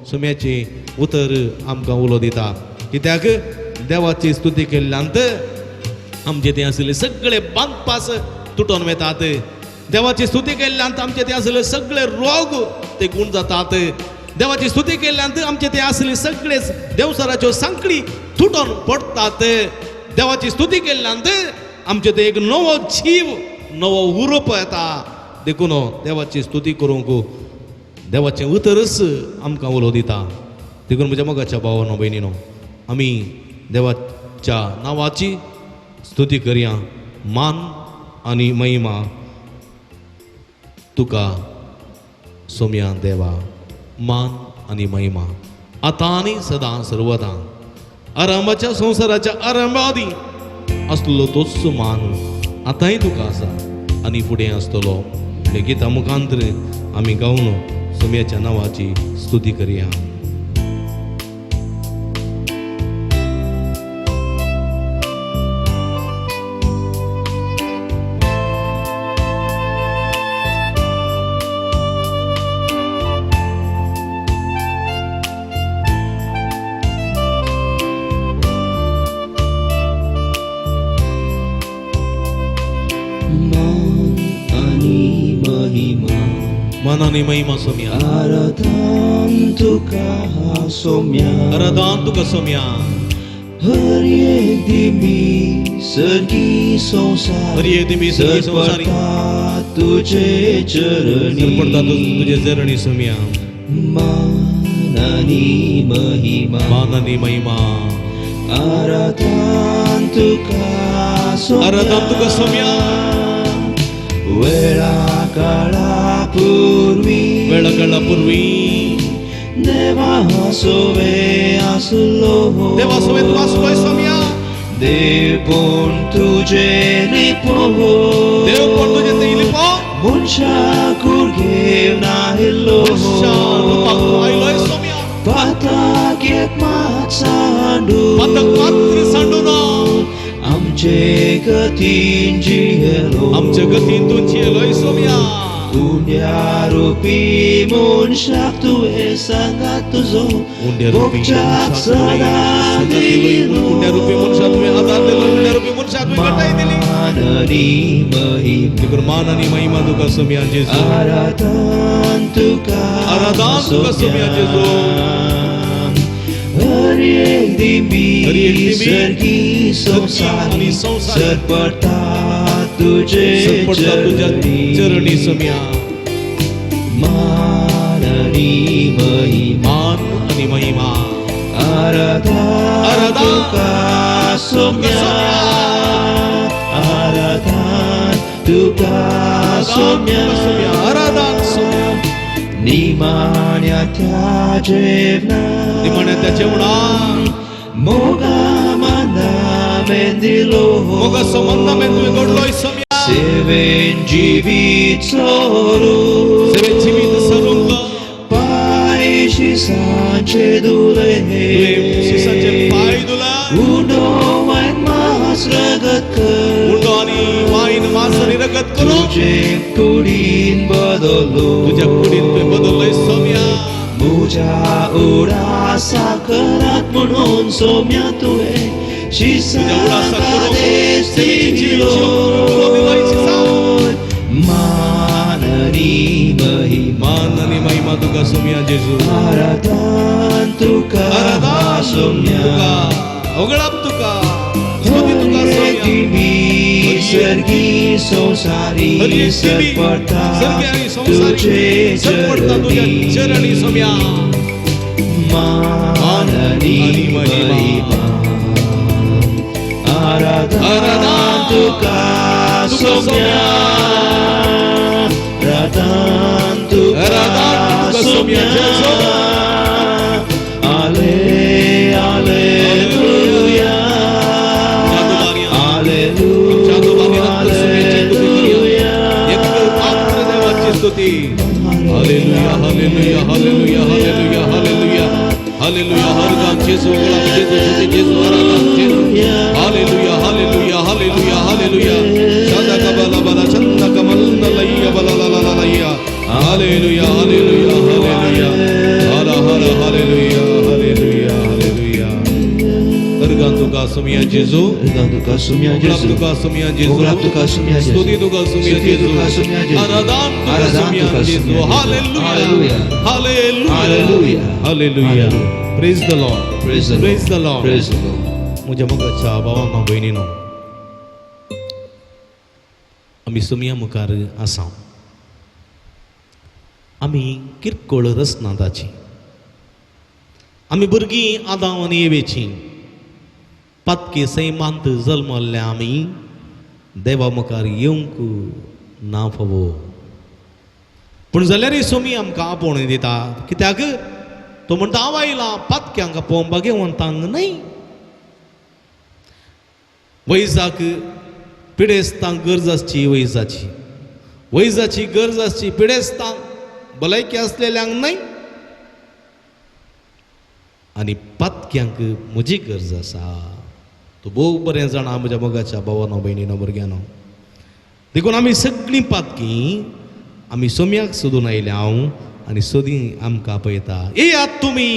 सोम्याची उतर आमकां उलो दिता. कित्याक देवाची स्तुती केल्ल्यान आमचे थंय आशिल्ले सगळे बांदपास तुटोन वेतात. देवाची स्तुती केल्ल्यान आमचे थंय आशिल्ले सगळे रोग ते गूण जातात. देवाची स्तुती केल्ल्यान आमचे थंय आशिल्ले सगळे देवसराच्यो सांकळी तुटोन पडटात. देवाची स्तुती केल्ल्यान आमचे थंय एक नवो जीव, नवो उरोप येता. देखून देवाची स्तुती करूंक देवाचें उतरच आमकां उलो दिता. देखून म्हज्या मोगाच्या भावानो भयणीनो, आमी देवाच्या नांवाची स्तुती करया. मान आनी महिमा तुका सोम्या देवा, मान आनी महिमा आतां आनी सदां सर्वदां. आरंभाच्या संवसाराच्या आरंभा आदीं आसलो तोच मान आतांय तुका आसा आनी फुडें आसतलो. हे गिता मुखांतर आमी गावन सोम्याच्या नांवाची स्तुती करया. मान आनी महिमा, मान आनी महिमा सोम्या, आराधन तुका सोम्या, आराधन तुका सोम्या, हर एक दिमी सर्गी संसार, हर एक दिमी सर्गी संसारी, सरपडटा तुझे चरणी, सरपडटा तुझे चरणी सोम्या. मान आनी महिमा, मान आनी महिमा, आराधन तुका सोम्या, आराधन तुका सोम्या. वेळा काळा पूर्वी, वेळा काळा पूर्वी, देवा सोवे आसलो, देवा सोवे तूं आसलोय सोम्या. देव पूण तुझे लिपो, देव पूण तुजें थंय लिपो, मनशाक घेवन आयलो, मनशा रुपाक तूं आयलोय सोम्या. पाताक एक मात सांडू, पातक मात्र सांडू ना, आमचे गतीन जियेलो, आमचे गतीन तूं जियेलोय सोम्या. उंड्या रुपी मनशाक तुवें सांगात तुजो, उंड्या रुपी मोगच्याक सदां दिलो, उंड्या रुपी मनशाक तुवें आदार दिलो, उंड्या रुपी मनशाक तुवें घटाय दिली. मान आनी महिमा, देखून मान आनी महिमा तुका सोम्या जेजू, आराधन तुका आराधन तुका सोम्या जेजू. हर एक दिमी हर एक दिमी सर्गी संसारी, आनी संसारी, सरपडटा तुझे सरपडटा तुज्या चरणी सोम्या. मान आनी महिमा मान आनी महिमा. आराधन आराधन तुका सोम्या, आराधन तुका सोम्या, आराधन सोम्या. निमाण्या त्या जेवणा, निमाण्या त्या जेवणान मोगा मानामेन दिलो, मोगाचो मंदामेन तुवें घडलोय सोम्या. सेवेन जिवीत सोरू, सेवेन जिवीत सरूंक पाय शिसांचे धुले, तुवें शिसांचे पांय धुले. उंडो वायन मांस रगत कर, उंडो आनी वायन मांस आनी रगत करून तुजे कुडीन बदलो, तुज्या कुडीन तुवें बदललोय सोम्या. म्हज्या उडासा करात म्हणून सोम्या तुवें तुज्या उडासाक शिसाक करून आदेश सेवेची दिलो. जीव दिलोय शिसाक. मान आनी महिमा, मान आनी महिमा तुका सोम्या जेजू. आराधन तुका आराधन सोम्या, तुका, होगळाप तुका, स्तुती तुका सोम्या. दिवी सर्गी संसारी हर एक दिवी, सरपटा सर्गी आनी संवसारी तुझे सरपडटा तुज्या चरणी सोम्या. मान आनी आनी महिमा. महिमा, आराधन आराधन तुका तुका सोम्या, आराधन तुका आराधन तुका सोम्या, सोम्या. आले आलेलुया, आमच्या दोगांनी रक्त सोम्याची स्तुती करूया. आलेलुया, एक मात्र देवाची स्तुती. Hallelujah, hallelujah, hallelujah, hallelujah, hallelujah, hallelujah. हर गान जेजू, गुलाम जेजू, स्तुती जेजू, आराधन जेजू. Hallelujah, hallelujah, hallelujah, hallelujah. शादा कबला बला चंदा कमल नलैया बला ला ला ला लैया. Hallelujah, hallelujah, hallelujah. हरा हरा hallelujah, hallelujah, hallelujah. हर गान तुका सोम्या जेजू, आराधन तुका सोम्या गुलाब जेजू, तुका सोम्या जेजू, गुलाब तुका सोम्या जेजू, स्तुती तुका सोम्या स्तुती जेजू, तुका सोम्या जेजू, आराधन तुका आराधन सोम्या तुका जेजू. सोम्या जेजू. Hallelujah, hallelujah, hallelujah, hallelujah. Praise the Lord, Praise the Lord. Praise the Lord. Praise the Lord. म्हज्या मोगाच्या भावांनो भयणीनो, आमी सोमया मुखार आसा. आमी किरकोळ रचना ताची, आमी भुरगीं आदांव आनी एवेची. पातकी सैमांत जल्मल्ल्या आमी देवा मुखार येवंक ना फावो, पूण जाल्यारय सोमी आमकां आपोवणें दिता. कित्याक तो म्हणटा, हांव आयला पातक्यांक आपोवंक, भागेवंतांक न्हय. वैजाक पिडेस्तांक गरज आसची, वैजाची वैजाची गरज आसची पिडेस्तांक, भलायकी आसलेल्यांक न्हय. आनी पातक्यांक म्हजी गरज आसा. तूं भोव बरें जाणा म्हज्या मोगाच्या भावानो भयणीनो भुरग्यानो. देखून आमी सगळीं पातकी आमी सोम्याक सोदून आयल्या हांव, आनी सोदी आमकां पळयता. येयात तुमी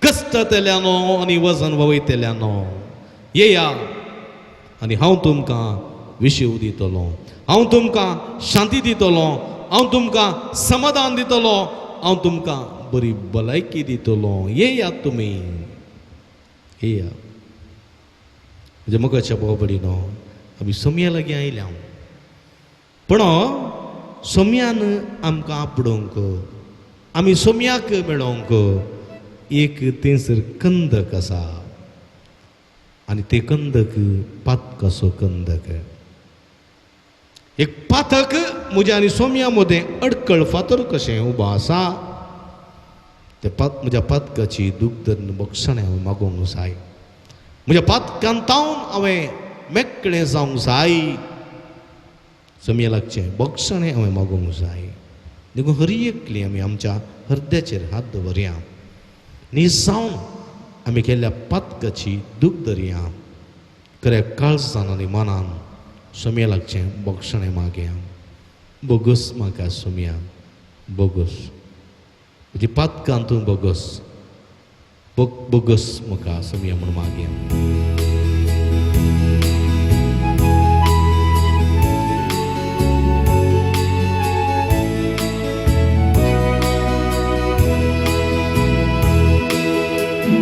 कश्टतल्यानो आनी वजन वयतल्यानो, येया आनी हांव तुमकां विशेव दितलो, हांव तुमकां शांती दितलो, हांव तुमकां समाधान दितलो, हांव तुमकां बरी भलायकी दितलो. येयात तुमी, येया. म्हज्या मोगाच्या भाव भयणीनो, आमी सोमया लागीं आयल्या हांव, पूण सोम्यान आमकां आपडोवंक, आमी सोम्याक मेळोवंक एक थंयसर कंदक आसा, आनी ते कंदक पातकाचो कंदक. एक पातक म्हज्या आनी सोम्या मदें अडकळ फातर कशें उबो आसा. ते पात म्हज्या पातकाची दुग्धन बक्षणें हांवें मागोवंक जाय, म्हज्या पातकान तावन हांवें मेकळें जावंक जाय, सोम्या लागचें बक्षणें हांवें मागोवंक जाय. देखून हर एकली आमी आमच्या हृदयाचेर हात दवरया, निजावन आमी केल्ल्या पातकाची दूख धरया, खऱ्या काळजान आनी मनान सोम्या लागचें बक्षणें मागया. बोगस म्हाका सोम्या, बोगस म्हजी पातकान तूं बोगस, बोगस म्हाका सोम्या म्हूण मागया.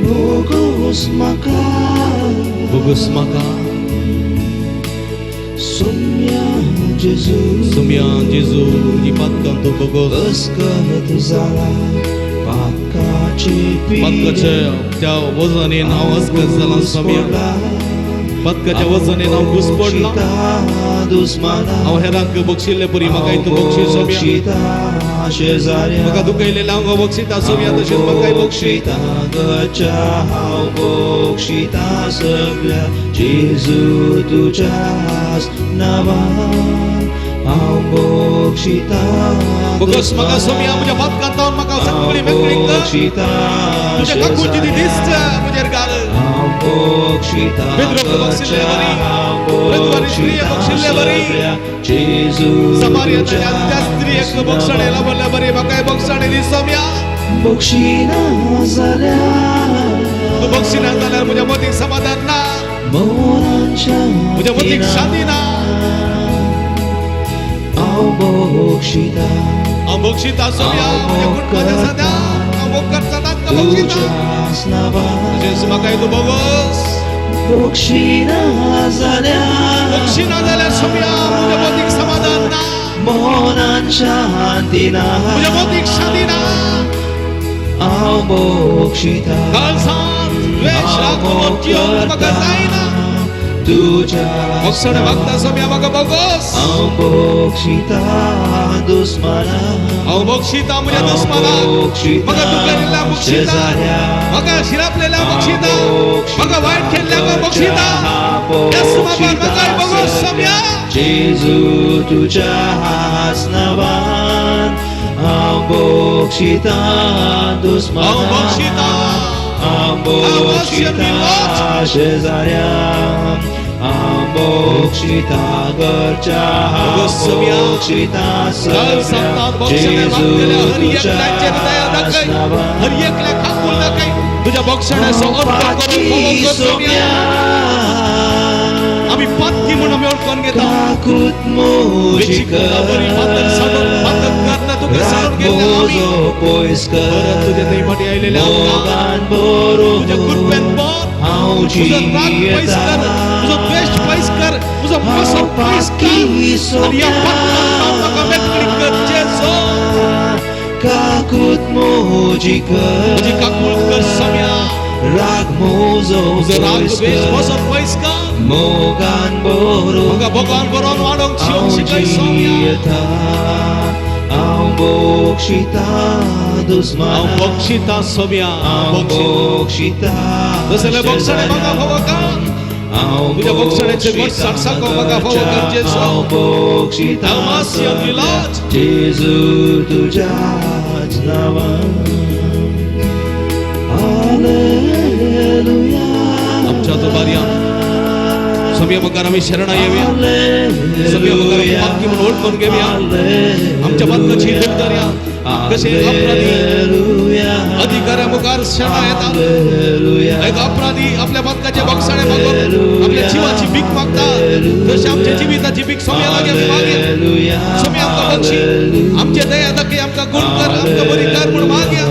बोगस म्हाका, बोगस म्हाका, सोम्या जेजू सोम्या जेजू तुजी पातकां तूं बोगोस अस्कत जाला पातकाची पातकाच्या त्या वजनेन हांव अस्कत जाला सोम्या पातकाच्या वजनेन हांव घुसपडला हांव हेरांक बक्षिल्ले परी म्हाकाय तूं बक्षी सोम्या म्हाका दुखयलेलें हांव बक्षिता सोम्या तशेंच म्हाकाय बक्षी हांव बक्षिता सगळ्या जेजू तुज्याच नांवान हांव बक्षिता बोगस म्हाका सोम्या म्हज्या पातकां तावन म्हाका सगळी मेकळी कर तुज्या काकुळटी दिस्त म्हजेर घाल पेद्रोक बक्षिल्ले वरी प्रद्वारी स्त्रिये बक्षिल्ले वरी समारियाच्या त्या स्त्रियेक बक्षणे लाभल्ले बरी म्हाकाय बक्षणे दी सोम्या बक्षिना जाल्यार तूं बक्षिना जाल्यार म्हज्या मतीक समाधान ना म्हज्या मतीक शांती ना हांव बक्षिता हांव बक्षिता सोम्या म्हज्या कुटुंबाच्या सदां हांव मोग सदांच बक्षिता तशेंच म्हाकाय तूं बोगस बक्षिना जाल्यार बक्षिना जाल्यार सोम्या म्हज्या मतीक समाधान ना मनान शांती ना म्हज्या मतीक शांती ना हांव बक्षिता काळजांत द्वेश राग जियोंक म्हाका जायना तुज्या बक्षणे मागता सोम्या म्हाका बोगस हांव बक्षिता दुस्माना हांव बक्षिता म्हज्या दुस्मानाक म्हाका दुखयल्ल्या बक्षिता म्हाका शिरापलेल्या बक्षिता म्हाका वायट केल्ल्या बक्षिता म्हाकाय बोगस सोम्या जेजू तुज्याच नांवान हांव बक्षिता दुस्माना हांव बक्षिता हांव बक्षिता शेजाऱ्यांक हांव बक्षिता घरच्या हांव बक्षिता सगळ्या जेजू तुज्याच नांवान हर एकल्या काकूळ दाखय तुज्या बक्षण्याचो अर्थ करून बोगस सोम्या आमी पातकी म्हूण आमी वळखून घेता काकूत म्हजी कर पयस कर परत तुज्या थंय फाटी आयलेले मोगान बरोवन तुज्या कृपेन भर हांव तुजो राग पयस कर तुजो द्वेश पयस कर तुजो मसो पयस कर आनी ह्या पातकांत म्हाका मेकळी कर जेजू काकूत म्हजी कर म्हजी काकूळ कर सोम्या राग म्हजो तुजो राग पयस द्वेश कर मसो पयस कर मोगान बरोवन म्हाका भगवान बरोवन वाडोवंक हांव शिकोवंक शिकय सोम्या जियेता हांव बक्षिता हांव दुस्माना बक्षिता सोम्या हांव बक्षिता तसले बक्षणे म्हाका फावो कर हांव तुज्या बक्षण्याचे गोड सारसाको म्हाका फावो कर जेजू हांव बक्षिता Thou mercy on me, Lord. जेजू तुज्याच नांवान हालेलुया आमच्या तो बारया सोम्या मुखार आमी शरणां येवया सोम्या मुखार आमी पातकी म्हूण वळखून घेवया आमच्या पातकाची दूख धरया कशें अपराधी अधिकाऱ्या मुखार शरणां येता एक अपराधी आपल्या पातकाचे बक्षणे मागून आपल्या जिवाची भीक मागता तशें आमच्या जिविताची भीक सोम्या लागीं आमी मागया सोम्या आमकां बक्षी आमचे दया दाखय आमकां गुण कर आमकां बरी कर म्हूण मागया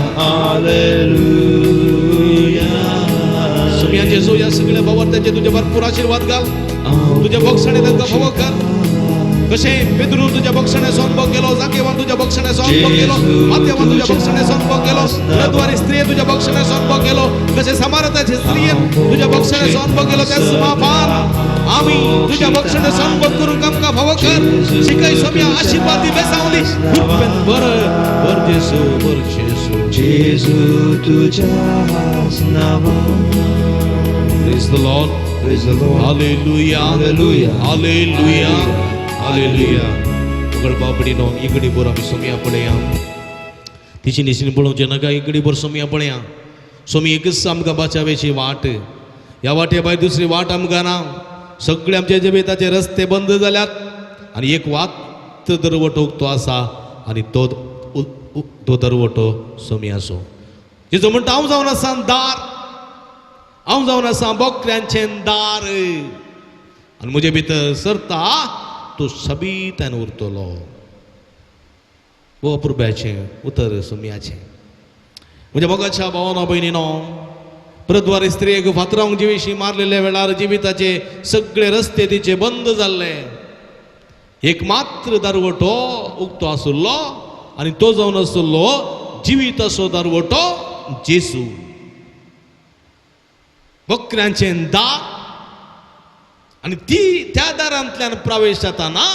सोम्या जेजू ह्या सगळ्या भावार्थ्यांचे तुजे भरपूर आशिर्वाद घाल तुज्या बक्षणे तांकां फावो कर कशें पेद्रून तुज्या बक्षण्याचो अनुभव केलो जाकेवान तुज्या बक्षण्याचो अनुभव केलो मातेवान तुज्या बक्षण्याचो अनुभव केलो रद्वारी स्त्रिये तुज्या बक्षण्याचो अनुभव केलो कशें समारताचे स्त्रियेन तुज्या बक्षण्याचो अनुभव केलो त्याच मापान आमी तुज्या बक्षण्याचो अनुभव करूंक आमकां फावो कर शिकय सोम्या आशिर्वाद दी बेसांव दी बरं बर जेजू बर जेजू जेजू तुज्याच नांवान Praise the Lord. Praise the Lord. Hallelujah. Hallelujah. Hallelujah. Hallelujah. उगड बाबडीनो इगडी बोर आमी सोमया पळया तिची निशीन पळोवचें नाका इगडी बोर सोमया पळया सोमी एकच आमकां बाचावेची वाट ह्या वाटे भायर दुसरी वाट आमकां ना सगळे आमच्या जिविताचे रस्ते बंद जाल्यात आनी एक वात दरवटो उक्तो आसा आनी तो तो दरवटो सोमयाचो जेजू म्हणटा हांव जावन आसा दार हांव जावन आसा बोकऱ्यांचें दार आनी म्हजे भितर सरता तूं सबीतान उरतलो हो अपुरब्याचें उतर सोमयाचें म्हज्या मोगाच्या भावानो भयणीनो प्रद्वारी स्त्रियेक फातरावंक जिविशी मारलेल्या वेळार जिविताचे सगळे रस्ते तिचे बंद जाल्ले. एक मात्र दारवटो उक्तो आसुल्लो आनी तो जावन आसुल्लो जिवीताचो दारवटो जेजू. बकऱ्यांचें दार आनी ती त्या दारांतल्यान प्रवेश जाताना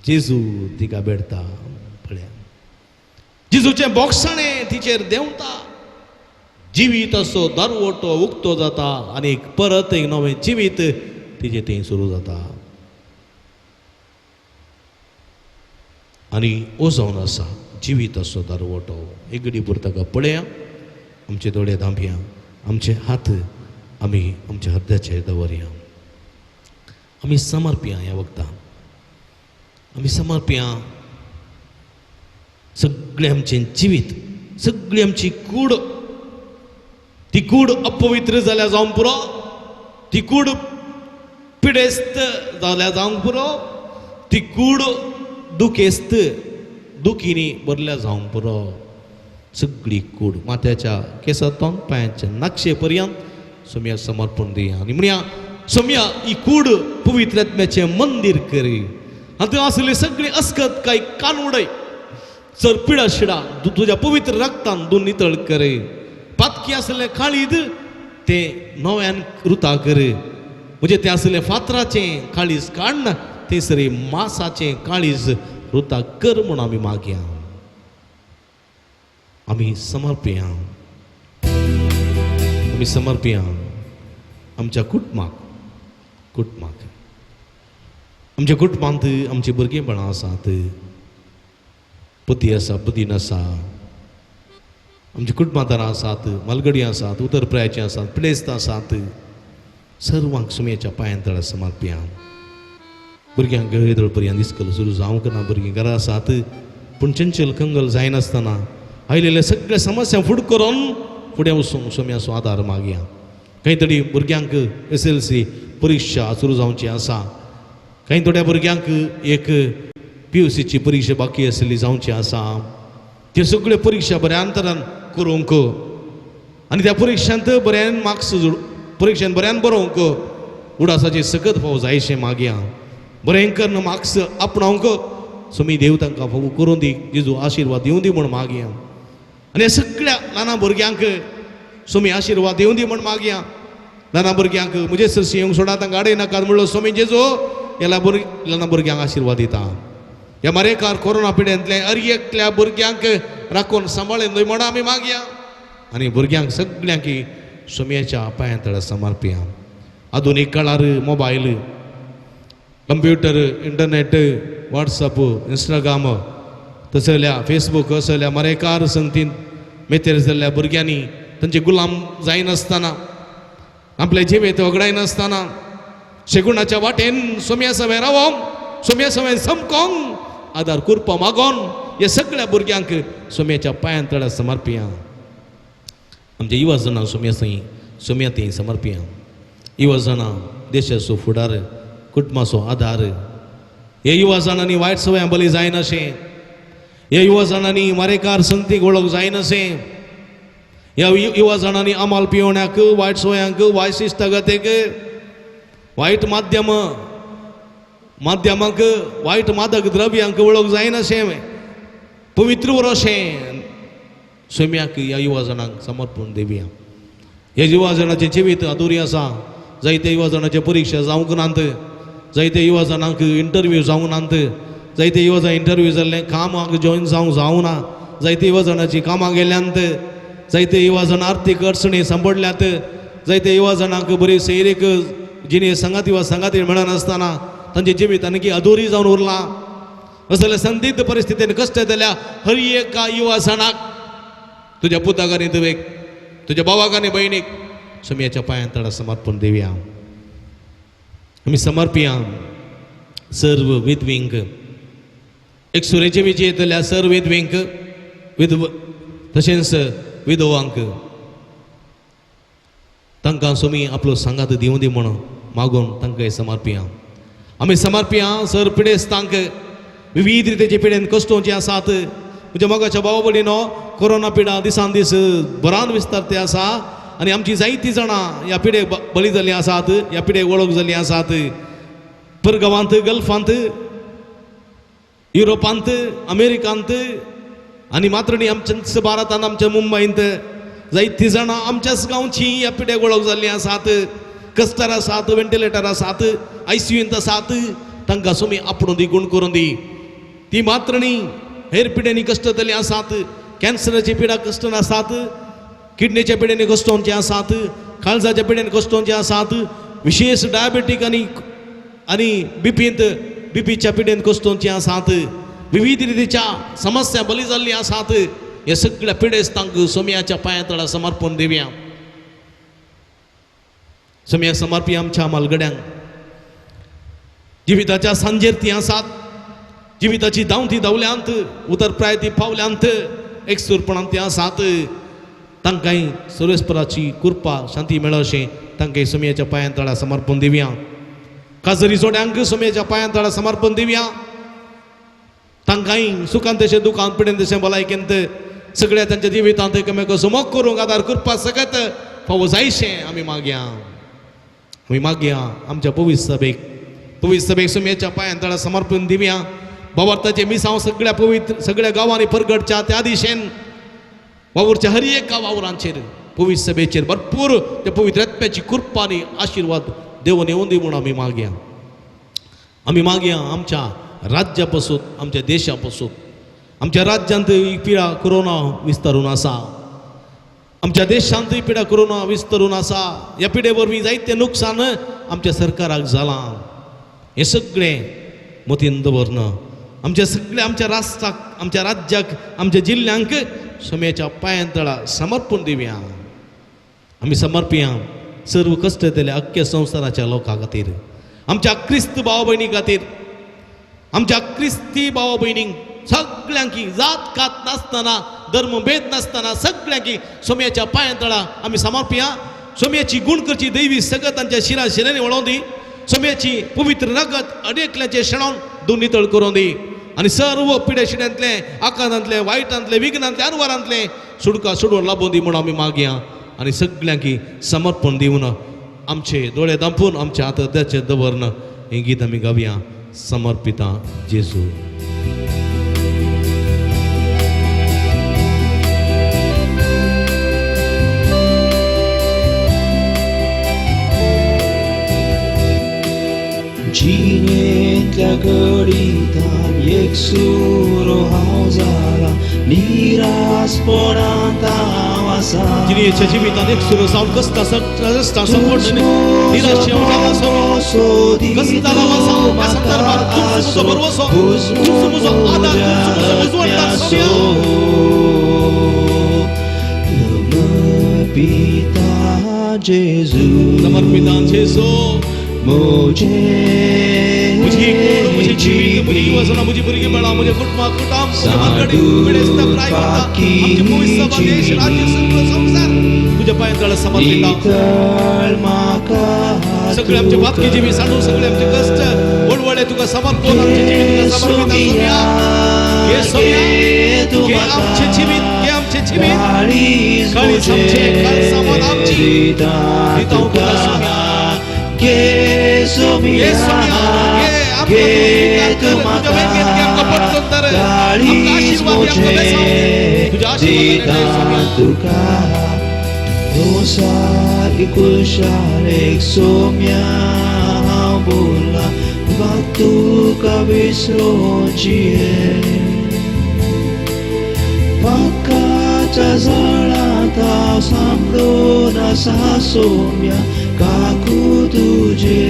जेजू तिका भेटता. पळया जेजूचें बोगसाणें तिचेर देंवता, जिवीत असो दारवटो उक्तो जाता आनी परत एक नवें जिवीत तिचें थंय सुरू जाता. आनी ओ जावन आसा जिवीत असो दारवटो. एक घडी पुरो ताका पळया, आमचे दोळे धांपया, आमचे हात आमी आमच्या हृदयाचेर दवरया. आमी समर्पया ह्या वखदां, आमी समर्पया सगळें आमचें जिवीत, सगळी आमची कूड. ती कूड अपवित्र जाल्या जावंक पुरो, ती कूड पिडेस्त जाल्या जावंक पुरो, ती कूड दुखेस्त दुखींनी भरल्या जावंक पुरो. सगळी कूड माथ्याच्या केसांतून पांयाच्या नक्षे पर्यंत सोम्या समर्पण दिया आनी म्हणया सोम्या ही कूड पवित्र आत्म्याचें मंदीर करी. आनी थंय आसली सगळी अस्कत काय कान उडय सर पिडा शिडा तुज्या पवित्र रक्तान दोन नितळ करे. पातकी आसलें काळीद तें नव्यान रुता करे. म्हणजे तें आसलें फातराचें काळीज काडना थंयसर मासाचें काळीज रुता कर म्हूण आमी मागया. आमी समर्पया, आमी समर्पया आमच्या कुटुंबाक, कुटुंबाक आमच्या कुटुंबांत आमची भुरगेपणां आसात, पती आसा, पतीन आसा, आमची कुटुंबादारां आसात, मालगडी आसात, उतर प्रायाची आसात, पिडेस्त आसात. सर्वांक सुमयेच्या पांयां तळा समर्पया. भुरग्यांक येदोळ पर्यंत इस्कोल सुरू जावंक ना, भुरगीं घरा आसात, पूण चंचल कंगल जायनासतना आयलेल्या सगळ्या समस्या फुड करून फुडें वचूंक सोम्याचो आदार मागया. कांय तरी भुरग्यांक SLC परिक्षा सुरू जावची आसा, कांय थोड्या भुरग्यांक एक PUCची परिक्षा बाकी आशिल्ली जावची आसा. त्यो सगळ्यो परिक्षा बऱ्या अंतरान करूंक आनी त्या परिक्षांत बऱ्यान मार्क्स परिक्षेन बऱ्यान बरोवंक उडासाची सकत फावो जायशें मागया. बरें करून मार्क्स आपणावंक सोमी देव तांकां फावो करूं दी, जेजू आशिर्वाद दिवं दी म्हूण मागया. आनी ह्या सगळ्या ल्हाना भुरग्यांक सोमी आशिर्वाद दिवं दी म्हूण मागया. ल्हाना भुरग्यांक म्हजे सरशी येवंक सोडा, तांकां आडय नाकात म्हणलो सोमी जेजू ह्या ल्हाना भुरग्यांक आशिर्वाद दिता. ह्या मारेकार कोरोना पिड्यांतले हर एकल्या भुरग्यांक राखून सांबाळून न्हय म्हूण आमी मागया. आनी भुरग्यांक सगळ्यांक सोमयाच्या पांयां तळा समर्पया. आधुनीक काळार mobile, computer, internet, WhatsApp, Instagram तसल्या फेसबूक असल्या मरेकार संगतीन मेतेर जाल्ल्या भुरग्यांनी तांचे गुलाम जायनासतना, आपले जिवेत वगडायनासतना शेगुणाच्या वाटेन सोम्या सवें रावोंक, सोम्या सवें समकोंक आदार कुरपा मागोन ह्या सगळ्या भुरग्यांक सोम्याच्या पांयां तळा समर्पया. आमच्या युवा जाणां सोम्या थंय सोम्या थंय समर्पया. युवा जाणां देशाचो फुडार, कुटुंबाचो आदार. हे युवा जाणांनी वायट सवयां बली जायनाशें, ह्या युवा जाणांनी मारेकार संगतीक वळख जायनाशें, ह्या युवा जाणांनी अमाल पिवण्याक, वायट सवयांक, वायट शिश्टागतेक, वायट माध्यमांक, वायट मादक द्रव्यांक वळख जायनाशें, पवित्र उरोशें सोम्याक ह्या युवा जाणांक समर्पण दिवया. ह्या युवा जाणाचें जिवीत अधुरी आसा. जायते युवा जाणाचे परिक्षा जावंक नात, जायते युवा जाणांक इंटरव्यू जावंक नात, जायते युवा जाण इंटरव्यू जाल्ले कामाक जॉयन जावंक जावना, जायते युवा जाणाची कामां गेल्यांत, जायते युवा जाण आर्थीक अडचणी सांपडल्यात, जायते युवा जाणांक बरी सैरीक जिणे सांगाती वा सांगाती मेळनासतना तांचें जिवीत आनीक अधुरी जावन उरलां. असल्या संदिग्ध परिस्थितीन कश्ट जाल्या हर एका युवा जाणाक तुज्या पुताक आनी धुवेक, तुज्या भावाक आनी भयणीक सोम्याच्या पांयां तळा समर्पण दिवया. आमी समर्पया सर्व विधवींक, एक सुरेचे विजय येतल्या सर्व विधवींक, विधव तशेंच विधवांक तांकां सोमी आपलो सांगात दिवं दी म्हूण मागून तांकां समर्पया. आमी समर्पया सर पिडेस्तांक, विविध रितीचे पिडेन कश्टोवचे आसात. म्हज्या मोगाच्या भाव भयणीनो, कोरोना पिडा दिसान दीस बरान विस्तार ते आसा आनी आमची जायतीं जाणां ह्या पिडेक बळी जाल्लीं आसात, ह्या पिडेक वळख जाल्लीं आसात. परगांवांत, गल्फांत, युरोपांत, अमेरिकांत आनी मात्रणी आमच्या भारतांत, आमच्या मुंबयंत जायतीं जाणां आमच्याच गांवची ह्या पिड्याक वळख जाल्लीं आसात. कस्टर आसात, वेंटिलेटर आसात, आयसीयूंत आसात. तांकां सोमी आपणून दी, गुण करून दी. ती मात्रणी हेर पिड्यांनी कश्टतली आसात. कॅन्सराची पिडा कश्टन आसात, किडनीच्या पिड्यांनी कश्टोवचे आसात, काळजाच्या पिड्यांनी कश्टोवचे आसात, विशेष डायबेटीक आनी आनी बिपींत बिपीच्या पिड्यांत कश्टोवचे आसात. विविध रितीच्या समस्या बली जाल्ली आसात. हे सगळ्या पिडेस्तांक सोम्याच्या पांया तळा समर्पण दिवया. सोम्या समर्पी आमच्या मालगड्यांक. जिविताच्या सांजेर ती आसात, जिविताची धांवती धांवल्यांत, उतरप्राय ती पावल्यांत, एकसूरपणान ती आसात. तांकांय सर्वेस्पराची कृपा शांती मेळ अशें तांकां सोम्याच्या पांया तळा समर्पण दिवया. काजरी जोड्यांक सोम्याच्या पांया तळा समर्पण दिवया. तांकांय सुखान तशें दुखान, पिडेन तशें भलायकेंत, सगळ्या तांच्या जिवितांत एकामेकाचो मोग करूंक आदार करपा सकत फावो जायशें आमी मागया. आमी मागया आमच्या पवित्र सभेक. पवित्र सभेक सोम्याच्या पांयां तळा समर्पण दिवया. बाबार्थाचे मिसांव सगळ्या पवित्र सगळ्या गांवांनी परगटच्या त्या दिशेन वावुरच्या हर एका वावरांचेर पवित्र सभेचेर भरपूर त्या पवित्र आत्म्याची कृपा आनी आशिर्वाद देवून येवन दी म्हूण आमी मागया. आमी मागया आमच्या राज्या पासून, आमच्या देशा पासून. आमच्या राज्यांत ही पिडा कोरोना विस्तारून आसा, आमच्या देशांतूय पिडा कोरोना विस्तारून आसा. ह्या पिडे वरवीं जायतें नुकसान आमच्या सरकाराक जालां. हें सगळें मतीन दवरन आमच्या सगळ्या आमच्या राष्ट्राक, आमच्या राज्याक, आमच्या जिल्ल्यांक सोम्याच्या पांयां तळा समर्पण दिवया. आमी समर्पया सर्व कश्ट येतले अख्ख्या संवसाराच्या लोकां खातीर, आमच्या क्रिस्त भाव भयणी खातीर, आमच्या क्रिस्ती भाव भयणींक सगळ्यांकी जात कात नासतना, धर्मभेद नासतना सगळ्यांकी सोम्याच्या पांयां तळा आमी समर्पया. सोम्याची गुण करची दैवी सगत तांच्या शिरा शिरांनी वळोवन दी. सोम्याची पवित्र रगत अडेकल्याचे शेणोन दोन नितळ करून दी आनी सर्व पिड्या शिड्यांतले, आकांतांतले, वायटांतले, विघ्नांतले, अनवारांतले सुडका सोडून लाबोवन दी म्हूण आमी मागया. आनी सगळ्यांकी समर्पण दिवन आमचे दोळे दांपून आमच्या हात हृदयाचेर दवरन हें गीत आमी गावया. समर्पिता जेजू. जिणेंतल्या घडितान एकसुरो हांव जाला, निरासपणांत हांव आसा. जिणेच्या जिवितांत एकसुरो जावन कश्टां कश्टां संकट निराश जाला स्वामी. कश्टां आसा ह्या संदर्भात तूंच म्हजो भरवसो, तूंच म्हजो आदार, तूंच म्हजो उजवाडदार स्वामी. पिता जेजू, समर्पिता जेजू, म्हजें म्हजी कूड, म्हजें जिवीत, म्हजी वसना, म्हजी भुरगीं बाळां, म्हजें कुटुंब, कुटाम, म्हजें मालगडी, पिडेस्त, प्राय करता, आमची पवित्र सभा, देश, राज्य, सगळो संवसार तुज्या पांयां तळा समर्पिता. नितळ म्हाका सगळे आमचे बातकी जिवीत सांडून, सगळे आमचे कश्ट वळवळे तुका समर्पण, आमचे जिवीत तुका समर्पिता सोम्या. घे सोम्या, घे आमचे जिवीत, घे आमचे जिवीत, काळीज आमचें, काळसामान आमची दिता तुका सोम्या. घे सोम्या, घे सोम्या, घे आमकां तूं स्विकार कर, तुज्या वेंगेंत घे आमकां पटकन तर, आमकां आशिर्वाद दी, आमकां बेसांव दी, तुज्या आशिर्वादान येता सोम्या. तुका दोसारी कुशालेक सोम्या हांव बोला, तुका विसरोची पाकाच्या झाडांत हांव सांपडून आसा सोम्या, काकू तुजे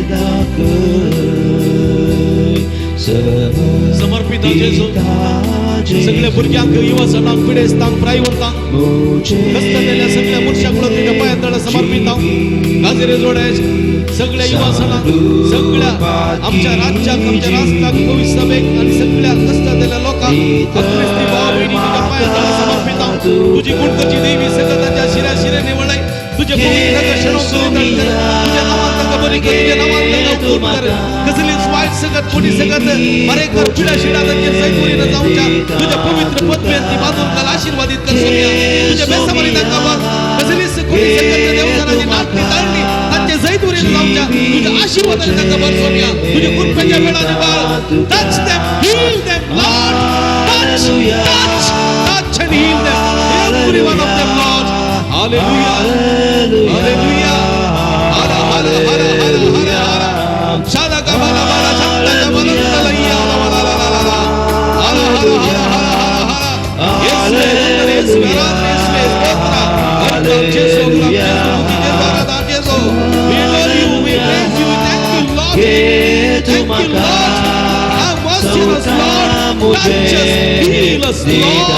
दाखय. समर्पिता जेजू. सगळ्या भुरग्यांक, युवजणांक, पिडेस्तांक, प्रायवंतांक, कष्टलेल्या सगळ्या मनशाक तुज्या पांयां तळा समर्पिता. गाजरे जोडे सगळ्या युवासणांक, सगळ्या आमच्या राज्याक, आमच्या राष्ट्राक, पवित्र सभेक आनी सगळ्या कष्टलेल्या लोकांक, क्रिस्ती भाव भयणी तुज्या पांयां तळा समर्पिता. तुजी गुणकरची देवी सगळं तांच्या शिऱ्या शिऱ्यांनी वळय. तुझ्या पवित्र शेणोवन तुजें कर, तुझ्या नांवान तांकां बरी कर, तुझ्या नांवान तांकां गुण कर. कसलीच वायट सगत, कोणी सगत मरेकर पिड्या शिडा तांचेर जैतपुरी न जावच्या तुझ्या पवित्र पदवेन ती बांदून घाल, आशिर्वादीत कर सोम्या. तुझ्या बेसावरी तांकां बांद. कसलीच कोणी सगत देवसराची नाटणी ताळणी तांचे जैतपुरी न जावच्या तुझ्या आशीर्वादाने तांकां भर सोम्या तुज्या कृपेच्या वेळाने भर. Touch them, heal them, Lord. Touch, touch, touch and heal them, every one of them, Lord. Hallelujah, hallelujah. Hara Hara Hara Hara Hara Hara. शादा का बाला बाला शब्द का बाला तलैया ला ला ला ला ला. हरा हरा हरा हरा हरा हरा. येसुवे वंदन, येसुवे आराधना, येसुवे स्तोत्र. हर जेसु, जेसु, जेसु, आराधना, जेसु. We adore you, we praise you, we thank you, Lord. Thank you, Lord. Have mercy on us, Lord. Touch us, heal us, Lord.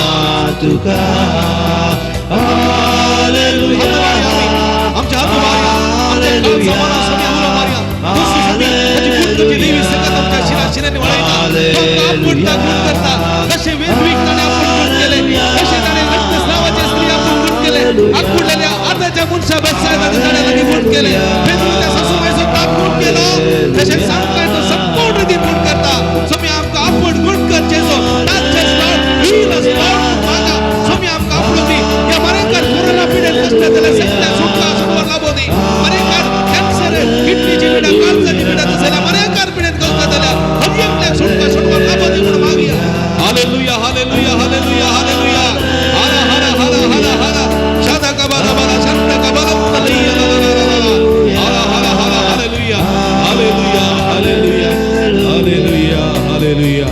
तुका. हालेलुया. आमच्या हात मारया, आमच्या काळजां स्वामी उलो मारया. दुसरी स्वामी ताची गुण तुजी देवी सकत आमच्या शिरा शिरांनी वळयता. तो आमकां आपुणता गुण करता. कशें वेदवीक ताणें आपूण गुण केले, कशें ताणें रक्तस्रावाचे स्त्री आपूण गुण केले, आकुडलेल्या अर्दाच्या मनशा बेतसायदाचे ताणें लागीं गुण केले, पेद्रूच्या सासूबायचो ताक गुण केलो, तशें सांगता तो संपूर्ण रितीन गुण करता. स्वामी आमकां आपूण गुण कर Jeju. Touch us, Lord. Heal us, Lord. मागा स्वामी आमकां आपुण दी. ह्या मरेकार कोरोना पिडेन कसले जाल्यार सगळ्या सुटका सुटवर लाभो दी. मरेकार कॅन्सर, किडनीची पिडा, काळजाची पिडा जाल्यार मरेकार पिडेन कसले जाल्यार हर एकल्याक सुटका सुटवर लाभो दी म्हणून मागया. Hallelujah, hallelujah, hallelujah, hallelujah. हरा हरा हरा हरा हरा. शादा का बाला बाला शंता का बाला तलैया ला ला ला ला ला. हरा हरा हरा. Hallelujah, hallelujah, hallelujah, hallelujah, hallelujah,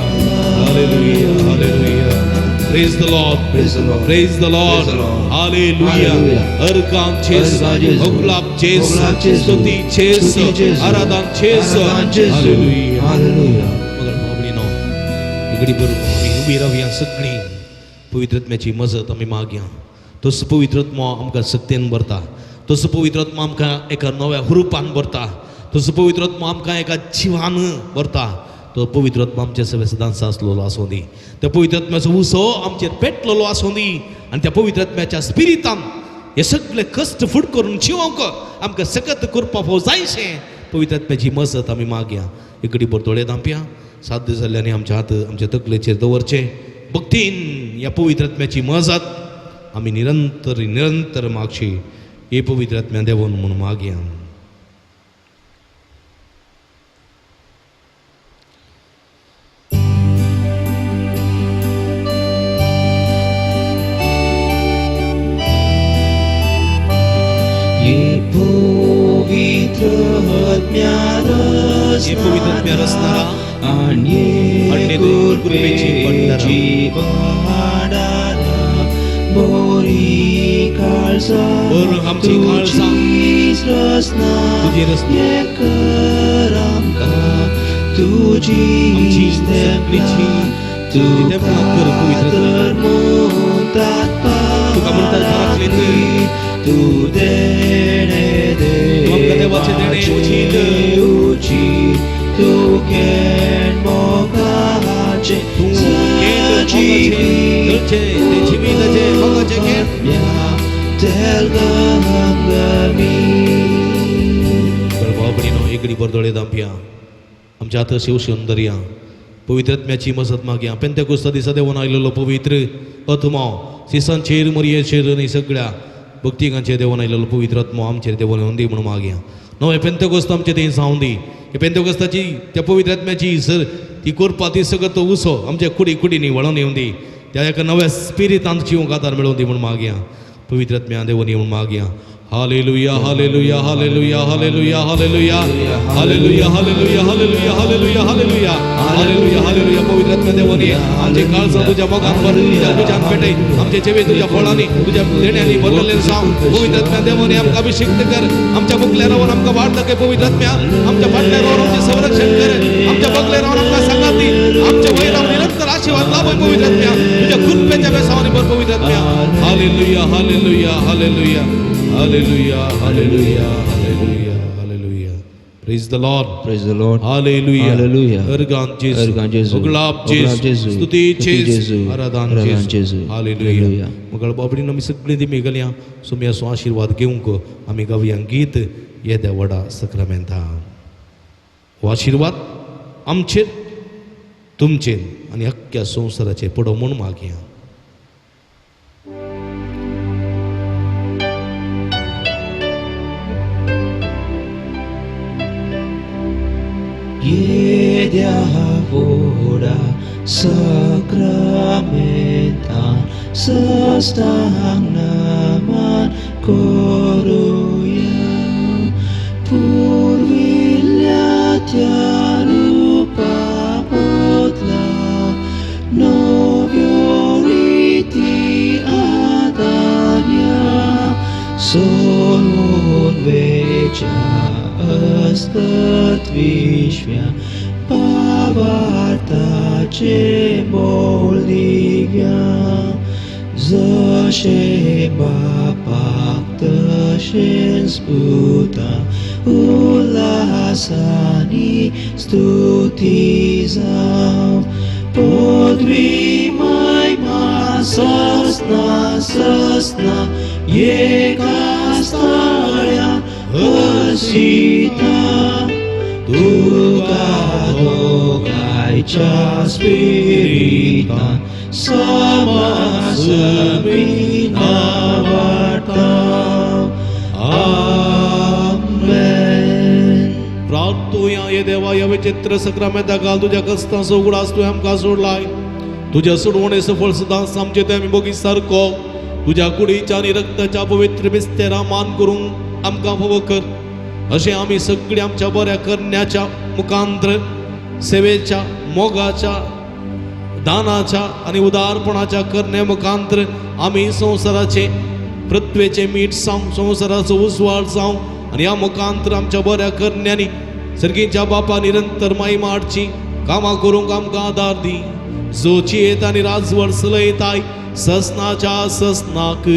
hallelujah, hallelujah. Praise the Lord. Praise the Lord. Praise the Lord. Praise the Lord. Hallelujah. Hallelujah. Organ Jesu, organ Jesu. ओगलाब Jesu, ओगलाब Jesu. स्तुती Jesu, स्तुती Jesu. आराधन Jesu. आराधन Jesu. Hallelujah. Hallelujah. मगर बाबडीनो इगडी बरोबर आमी उबी रावया सगळीं पवित्रत्म्याची मजत आमी मागया. तसो पवित्रत्मो आमकां सक्तेन भरता, तसो पवित्रत्मो आमकां एका नव्या हुरुपान भरता, तसो पवित्रत्मो आमकां एका जिवान भरता. तो पवित्रत्म आमच्या सगळे सदांच आसलेलो आसूं दी. त्या पवित्रत्म्याचो उसो आमचेर पेटलेलो आसूं दी आनी त्या पवित्रत्म्याच्या स्पिरितान हे सगळे कश्ट फूट करून जिवंक आमकां सकत करपा फाव जायशें पवित्रत्म्याची मजत आमी मागया. इकडी बर दोळे धांपया. साध्य जाल्ल्यानी आमच्या हात आमच्या तकलेचेर दवरचे. भक्तीन ह्या पवित्रत्म्याची मजत आमी निरंतर निरंतर मागची. हे पवित्रत्म्या देवून म्हणून मागया. ये पवित्र हे पवित्र रसणारा आणि आणि कृपेची कृपेची भंडारा बोरी काळजा बर आमची काळजां तुजीच रचना तुजी रचना हे कर आमकां तुजी आमची सगळीची तुजी देवळां कर पवित्र. तर म्हणतात तुका म्हणतात पाराक्लीत, तू देणे तूं आमकां देवाचें देणें उचीत. उचीत तूं केण मोगाचें तूं केण मोगाचें जळचें तें जिवीताचें मोगाचें केण. भाव भयणीनो एकडे बर दोळे धांपया. आमच्या हात शिवशिवन धरया. पवित्रत्म्याची मजत मागया. पेंतेकुस्ता दिसा देवून आयलेलो पवित्र आत्मो सिसांचेर मरियेचेर आनी सगळ्या भक्तिकांचेर देवून आयलेलो पवित्र आत्मो आमचेर देवून येवन दी म्हणून मागया. नवे पेंतेकुस्त आमचे थंय जावं दी. हे पेंतेकुस्ताची त्या पवित्र आत्म्याची सर ती करपा ती सगळं तो उसो आमच्या कुडी कुडींनी वळोवन येवन दी. त्या एका नव्या स्पिरितान जिवंक आदार मेळोवन दी म्हणून मागया. पवित्र आत्म्या देवून येवन मागया. Hallelujah, hallelujah, hallelujah, hallelujah, hallelujah, hallelujah, hallelujah, hallelujah, hallelujah, hallelujah, hallelujah, hallelujah. पवित्र आत्म्या देवानी आमचे काळजां तुझ्या मोगान भर, तुझ्या तुझ्यान पेटय. आमचे जिवीत तुझ्या फळांनी तुझ्या देण्यांनी बदललेले जावं. पवित्र आत्म्या देवानी आमकां अभिषिक्त कर. आमच्या बुकल्या रावन आमकां वाड दाखय पवित्र आत्म्या. आमच्या फाटल्या रावन आमचें संरक्षण कर. आमच्या बगल्या रावन आमकां सांगात दी. आमच्या वयर रावन निरंतर आशीर्वाद लाभय पवित्र आत्म्या. तुझ्या कृपेच्या बेसावानी भर पवित्र आत्म्या. Hallelujah, hallelujah, hallelujah, hallelujah, hallelujah, hallelujah, hallelujah. Praise the Lord. Praise the Lord. Hallelujah. Hallelujah. Organ Jesu. Organ Jesu. ओगलाब ओगलाब Jesu. Jesu. स्तुती स्तुती जेजू. जेजू. आराधन आराधन जेजू. जेजू. हालेलुया. हालेलुया. मगळ बाबडीन आमी सगळीं ती मेगल्या सोम्याचो आशिर्वाद घेवंक आमी गावया गीत येद्या व्हडा सक्रामेंता. हो आशिर्वाद आमचेर तुमचेर आनी अख्ख्या संवसाराचेर पडो म्हूण मागया. येद्या व्हडा सक्रामेंतान सस्तांग नमन करुया. पुर्विल्ल्या त्या रुपा बदला नव्यो रिती आदान्या सोडून वेच्या असत विश्व्या भावार्थाचे मोल दिव्या. जशें बापाक तशेंच पुता उल्हासानी स्तुती जावं. पदवी महिमा ससना ससना एका स्थाळ्या हसिता. तुका दोगांयच्या स्पिरितान समासमी नावाडटा. आमेन. प्रार्थुया. ये देवा, ह्या विचित्र सक्रामेंता घाल तुज्या कस्तांचो उगडास तुवें आमकां सोडलाय. तुज्या सोडवणे सफळ सदांच आमचे ते आमी बोगी सारको तुज्या कुडीच्या आनी रक्ताच्या पवित्र मिस्तेरा मान करूंक आमकां फावो कर. अशें आमी सगळीं आमच्या बऱ्या करण्याच्या मुखांत्र सेवेच्या, मोगाच्या, दानाच्या आनी उदारपणाच्या करण्या मुखांत्र आमी संवसाराचे पृथ्वेचे मीठ जावं, संवसाराचो उजवाड जावं आनी ह्या मुखांत्र आमच्या बऱ्या करण्यांनी सर्गीच्या बापा निरंतर माई हाडची कामां करूंक आमकां आदार दी. जो जियेत आनी राजवट चलयताय ससनाच्या ससनाक.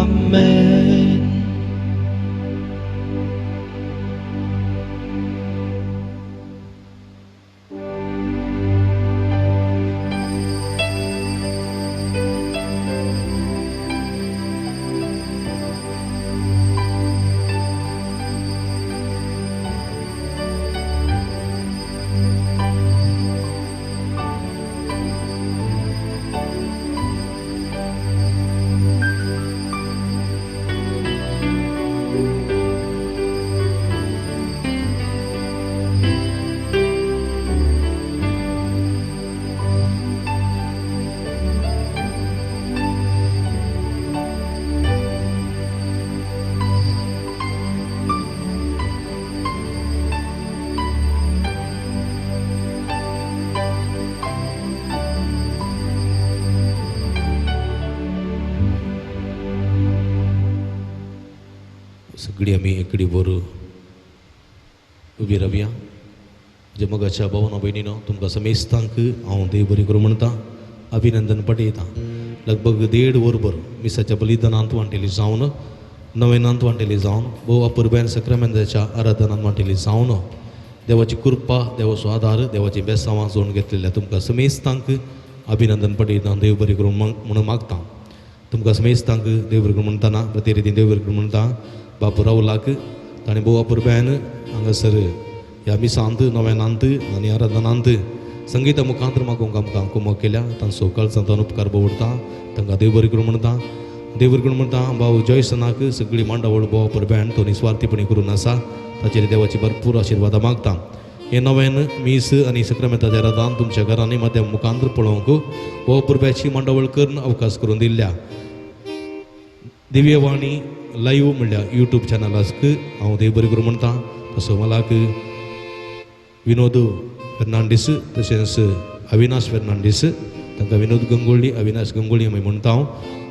आमेन. सगळी आमी एकडे वर उबी रावया. म्हज्या मोगाच्या भावना भयणीनो, तुमकां समेस्तांक हांव देव बरी करूं म्हणटा, अभिनंदन पटयता. लगभग 1.5 वर मिसाच्या बलिदानांत वांटेली जावन, नवेनांत वांटेली जावन, भोव अपुरबायन सक्रामेंताच्या आराधनांत वांटेली जावन, देवाची कृपा, देवाचो आदार, देवाची बेसांवां जोडून घेतलेल्या तुमकां समेस्तांक अभिनंदन पटयता, देव बरी करूं म्हणून मागता. तुमकां समेस्तांक देव बरी करूं म्हणटाना प्रती रितीन देव बरी करूं म्हणटा. बापू राहुलाक ताणें भोव अपुरबायन हांगासर ह्या मिसांत, नवेनांत आनी आराधनांत संगीता मुखांत मागूंक आमकां कुमक केल्या. तांचो काळजांत उपकार भोवडटा. तांकां देव बरी करूं म्हणटा. देव बरी करूं म्हणटा. भाऊ जॉयसनाक सगळी मांडावळ भोव अपुरबायन तो निस्वार्थीपणी करून आसा, ताचेर देवाची भरपूर आशिर्वादां मागता. हें नवेन मीस आनी सक्रामेंताच्या आराधन तुमच्या घरांनी माध्यम मुखांत पळोवंक भोव अपुरबायची मांडावळ करून अवकाश करून दिल्ल्या दिव्यवाणी लायव्ह म्हणल्यार यूट्यूब चॅनलाक हांव देव बरी करूं म्हणटा. तसो मलाक विनोद फेर्नांडीस तशेंच अविनाश फेर्नांडीस, तांकां विनोद गंगोळी, अविनाश गंगोळी आमी म्हणटा हांव,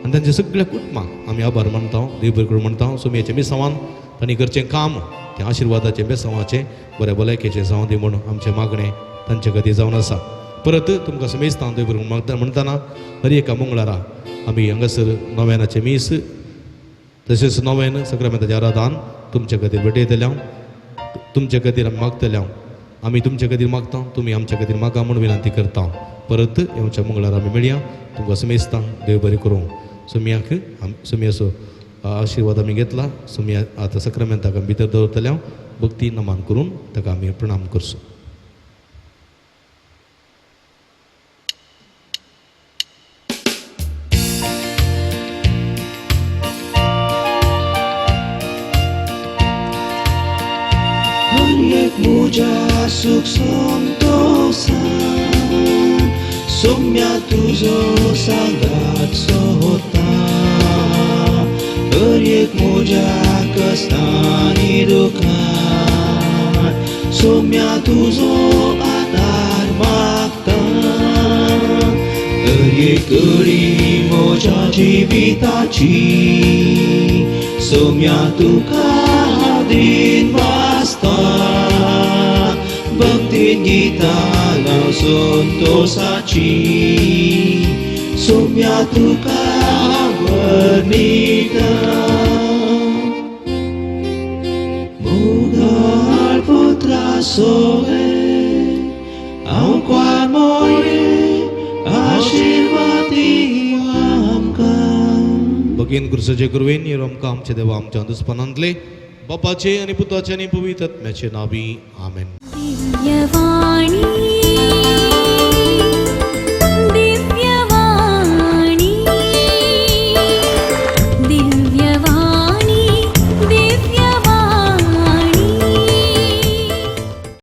आनी तांच्या सगळ्या कुटुंबाक आमी आभार मानता, देव बरी करूं म्हणटा. सोमयेचें मिसांवान तांणी करचें काम तें आशिर्वादाचें, बेसांवाचें, बऱ्या भलायकेचें जावं दी म्हूण आमचें मागणें तांचे खातीर जावन आसा. परत तुमकां समेस्तां देव बरी करूं म्हणटाना हर एका मंगळारा आमी हांगासर नव्यानाचें मीस तशेंच नवेन सक्रामेंताचें आराधन तुमचे खातीर भेटयतले हांव, तुमचे खातीर आमी मागतले हांव. आमी तुमचे खातीर मागता, तुमी आमच्या खातीर मागा म्हूण विनंती करता. परत येवच्या मंगळारा आमी मेळया. तुमकां समेस्तां देव बरें करूं. सोमयाक सोमयाचो आशिर्वाद आमी घेतला. सोमया आतां सक्रामेंताक आमी भितर दवरतले हांव. भक्ती नमन करून ताका आमी प्रणाम करचो. हर एक म्हज्या सुख संतोसान सोम्या तुजो सांगात सोता हर एक म्हज्या कश्टांनी दुखान सोम्या तुजो आदार मागता हर एक घडी म्हज्या जिविताची सोम्या तुका हांव दीन वाचता भक्तीन गितां गाव संतोसाची सोम्या तुका हांव वर्णिता मोगाळ पुत्रा सोवे हांव क्वार मोये आशिर्वाद दी आमकां भगीन क्रुसाचे कुरवेन हे आमकां आमच्या देवा आमच्या दुस्पनांतले बापाचे आनी पुताचे आनी पवित्र आत्म्याचे नावी आमेन. दिव्यवाणी.